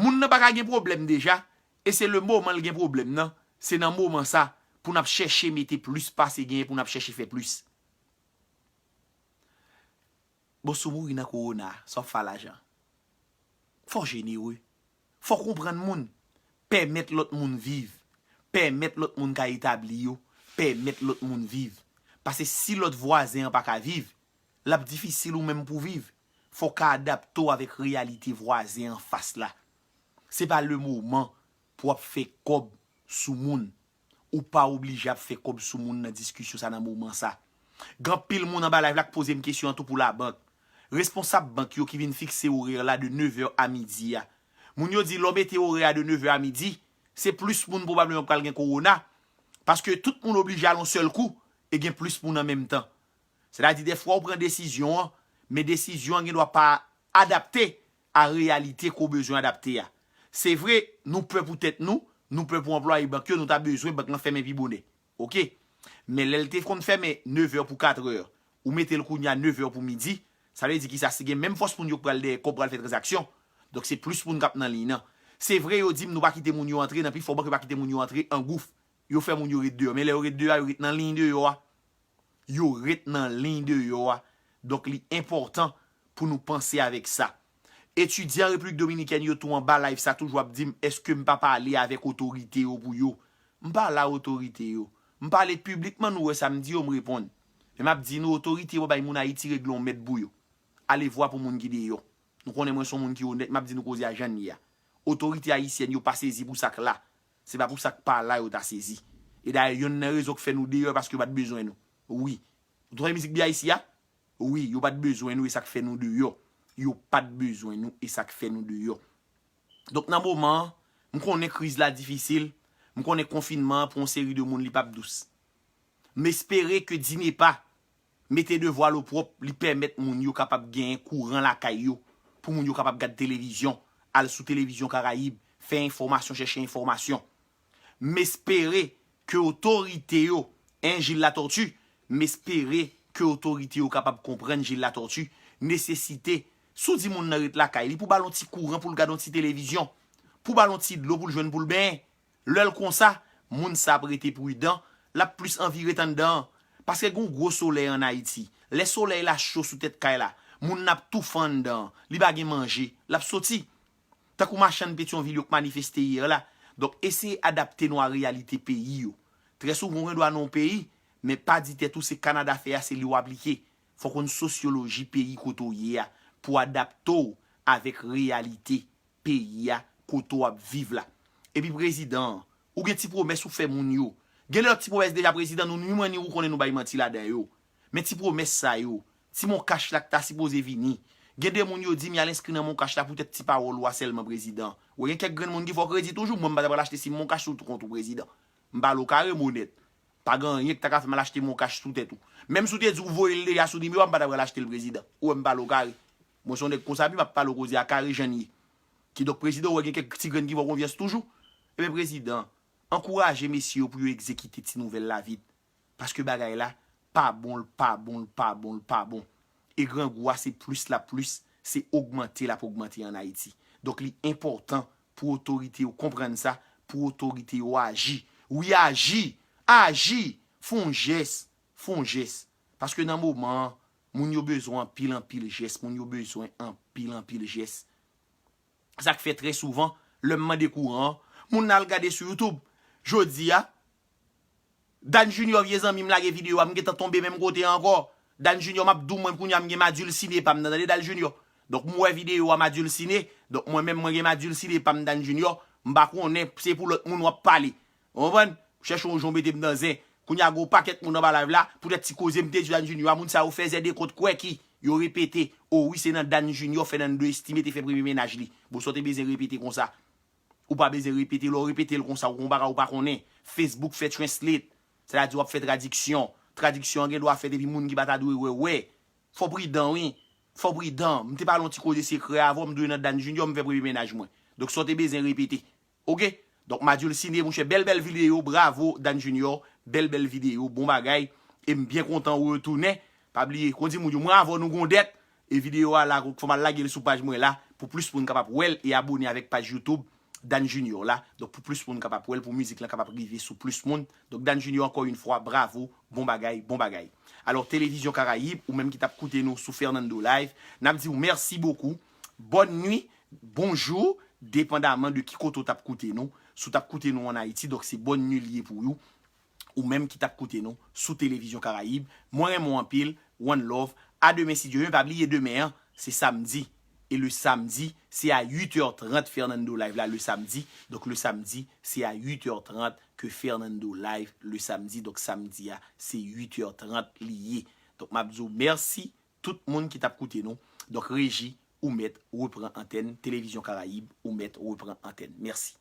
Moun nan pa ka gen pwoblèm deja, e se le moman l gen pwoblèm nan, se nan moman sa pou n ap chèche mete plis pase genyen, pou n ap chèche fè plis. Bon, si w mouri nan kowona, sa w ap fè a lajan? Fò w jenere. Fò w konprann moun. Pèmèt lòt moun viv. Pèmèt lòt moun ka etabli yo. Pèmèt lòt moun viv. Paske si lòt vwazen an pa ka viv, l ap difisil ou menm pou w viv. Fò w ka adapte w avèk reyalite vwazen anfas la. Se pa le moman pou w ap fè kòb sou moun. Ou pa oblije ap fè kòb sou moun nan diskisyon sa nan moman sa. Gen anpil moun anba live la k poze m kesyon an tou pou labank. Responsab bank yo ki vin fikse orè la de nevè a midi a. Moun yo di lè w mete orè a de nevè a midi, se plis moun pwobableman k pral gen kowona, paske tout moun oblije al yon sèl kou e gen plis moun an menm tan. Sètadi, dèfwa ou pran desizyon an, men desizyon an gen dwa pa adapte a reyalite ke w bezwen adapte a. Se vre, nou pè pou tèt nou, nou pè pou anplwaye bank yo, nou ta bezwen bank lan fèmen pi bonè. Oke. Men lè l te konn fèmen nevè pou katrè, ou mete l kounye a nevè pou midi, sa vle di ki sa, se gen menm fòs moun yo k pral dèyè kòb pral fè tranzaksyon. Donk se plis moun k ap nan liy nan. Se vre, yo di m nou pa kite moun yo antre, nan pifò bank yo pa kite moun yo antre an gouf. Yo fè moun yo ret deyò. Men lè yo ret deyò a, yo ret nan liy deyò a. Yo ret nan liy deyò a. Donk li enpòtan pou nou panse avèk sa. Etidyan Repiblik Dominikèn yo tou anba live sa toujou ap di m, èske m pa pale avèk otorite yo pou yo? M pale a otorite yo. M pale piblikman, nou wè sa m di yo, m reponn. Men m ap di nou, otorite yo pa bay moun Ayiti regle yon mèd pou yo. Ale vwa pou moun ki deyò. Nou konnen mwen se yon moun ki onèt, m ap di nou koze a jan l ye a. Otorite ayisyèn yo pa sezi pou sa k la. Se pa pou sa k pa la yo ta sezi. E dayè, yonn nan rezon k fè nou deyò, paske yo pa t bezwen nou. Wi. Ou tande mizik B I C a? Wi, yo pa t bezwen nou, e sa k fè nou deyò. Yo pa t bezwen nou, e sa k fè nou deyò. Donk, nan moman an, m konnen kriz la difisil, m konnen konfinman an pou yon seri de moun li p ap dous. M espere ke DINEPA mete devwa l opwòp, li pèmèt moun yo kapab genyen kouran lakay yo, pou moun yo kapab gad televizyon, al sou Televizyon Karayib, fè enfòmasyon, chèche enfòmasyon. M espere ke otorite yo, en, Gilles Latortue, m espere ke otorite yo kapab konprann Gilles Latortue, nesesite, si w di moun nan ret lakay li, pou ba l yon ti kouran, pou l gad yon ti televizyon, pou ba l yon ti dlo, pou l jwenn pou l benyen. Lè l konsa, moun sa ap rete pridan, l ap plis anvi ret anndan an. Paske gen yon gwo solèy ann Ayiti. Lè solèy la cho sou tèt kay la, moun nan ap toufe anndan an. Li pa gen manje, l ap soti. Tankou machann Petyonvil yo k manifeste yè la. Donk, eseye adapte nou a reyalite peyi yo. Trè souvan, ou gen dwa nan yon peyi, men pa di tèt ou se Kanada fè a, se li w aplike. Fò w konn sosyoloji peyi kote w ye a, pou w adapte w avèk reyalite peyi a, kote w ap viv la. Epi prezidan an, ou gen ti pwomès ou fè moun yo. Gen lòt ti pwomès deja prezidan, nou, ni mwen ni ou konnen nou bay manti ladan yo. Men ti pwomès sa yo, ti mon kach la k ta sipoze vini. Gen de moun yo di m y al enskri nan mon kach la poutèt ti pawòl ou a sèlman prezidan. Ou wè gen kèk grenn moun ki fè w kredi toujou, mwen m pa ta pral achte si mon kach sou kont ou prezidan. M pale w kare, m onèt. Pa gen anyen ki ta ka fè m al achte mon kach sou tèt ou. Menm si w te di w voye l deja sou nimewo a, m pa ta pral achte l prezidan. Ou wè m pale w kare. Mwen se yon nèg konsa, pi m ap pale w koze a kare jan l ye. Kidonk prezidan, ou wè gen kèk ti grenn ki fè w konfyans toujou. Ebyen prezidan, ankouraje mesye yo pou yo egzekite ti nouvèl la vit. Paske bagay la pa bon, l pa bon, l pa bon, l pa bon. E grangou a se plis l ap plis, se ogmante l ap ogmante ann Ayiti. Donk li enpòtan pou otorite yo konprann sa, pou otorite yo aji. Wi, aji! Aji! Fè yon jès! Fè yon jès! Paske nan moman an, moun yo bezwen anpil, anpil jès, moun yo bezwen anpil, anpil jès. Sa k fè trè souvan, lè m mande kouran an, moun nan al gade sou YouTube. Jodi a, Dan Junior, vye zanmi m, lage videyo a, m gentan tonbe menm kote a ankò. Dan Junior, m ap di w, mwen kounye a m gen madil sine pa m nan, tande Dan Junior. Donk, m wè videyo a Madulcine. Donk, mwen menm, mwen gen Madulcine, pa m Dan Junior. M pa konnen, se pou lòt moun w ap pale. Ou konprann? Chèche yon jan w mete m nan zen. Kounye a, gen yon pakèt moun anba live la, poutèt ti koze m te di Dan Junior a, moun sa yo fè zède kont kwè ki. Yo repete, o wi, se nan Dan Junior Fernando Estimé te fè premye mennaj li. Bon, sa w te bezwen repete konsa. Ou pa bezwen repete, lè w repete l konsa, ou gon bagay ou pa konnen. Facebook fè translate. Sètadi w ap fè tradiksyon. Tradiksyon an gen dwa fèt epi moun ki pa ta dwe wè, wè. Fò pridan, wi. Fò pridan. M te pale yon ti koze sekrè avè w, m dwe nan Dan Junior, m fè premye mennaj mwen. Donk, sa w te bezwen repete. Oke? Donk, Madulcine, monchè, bèl, bèl videyo, bravo, Dan Junior, bèl, bèl videyo, bon bagay, e m byen kontan ou retounen. Pa bliye, kon di moun yo, mwen avè w nou gon dèt, e videyo a la, fò m al lage l sou paj mwen la, pou plis moun kapab wè l e abone avèk paj YouTube Dan Junior la. Donk, pou plis moun kapab wè l, pou mizik lan kapab rive sou plis moun. Donk, Dan Junior, ankò yon fwa, bravo, bon bagay, bon bagay. Alò, Televizyon Karayib, ou menm ki t ap koute nou sou Fernando Live, n ap di w mèsi bokou. Bòn nwi, bonjou, depandaman de ki kote w t ap koute nou. Si w t ap koute nou ann Ayiti, donk se bòn nwi li ye pou ou. Ou menm ki t ap koute nou sou Televizyon Karayib. Mwen renmen w anpil. One love. A demen, si Dye vle. Pa bliye demen an, se samdi. E le samdi, se a uit è trant Fernando Live la, le samdi. Donk, le samdi, se a uit è trant ke Fernando Live, le samdi. Donk, samdi a, se uit è trant li ye. Donk, m ap di w mèsi, tout moun ki t ap koute nou. Donk, reji, ou mèt repran antèn. Televizyon Karayib, ou mèt repran antèn. Mèsi.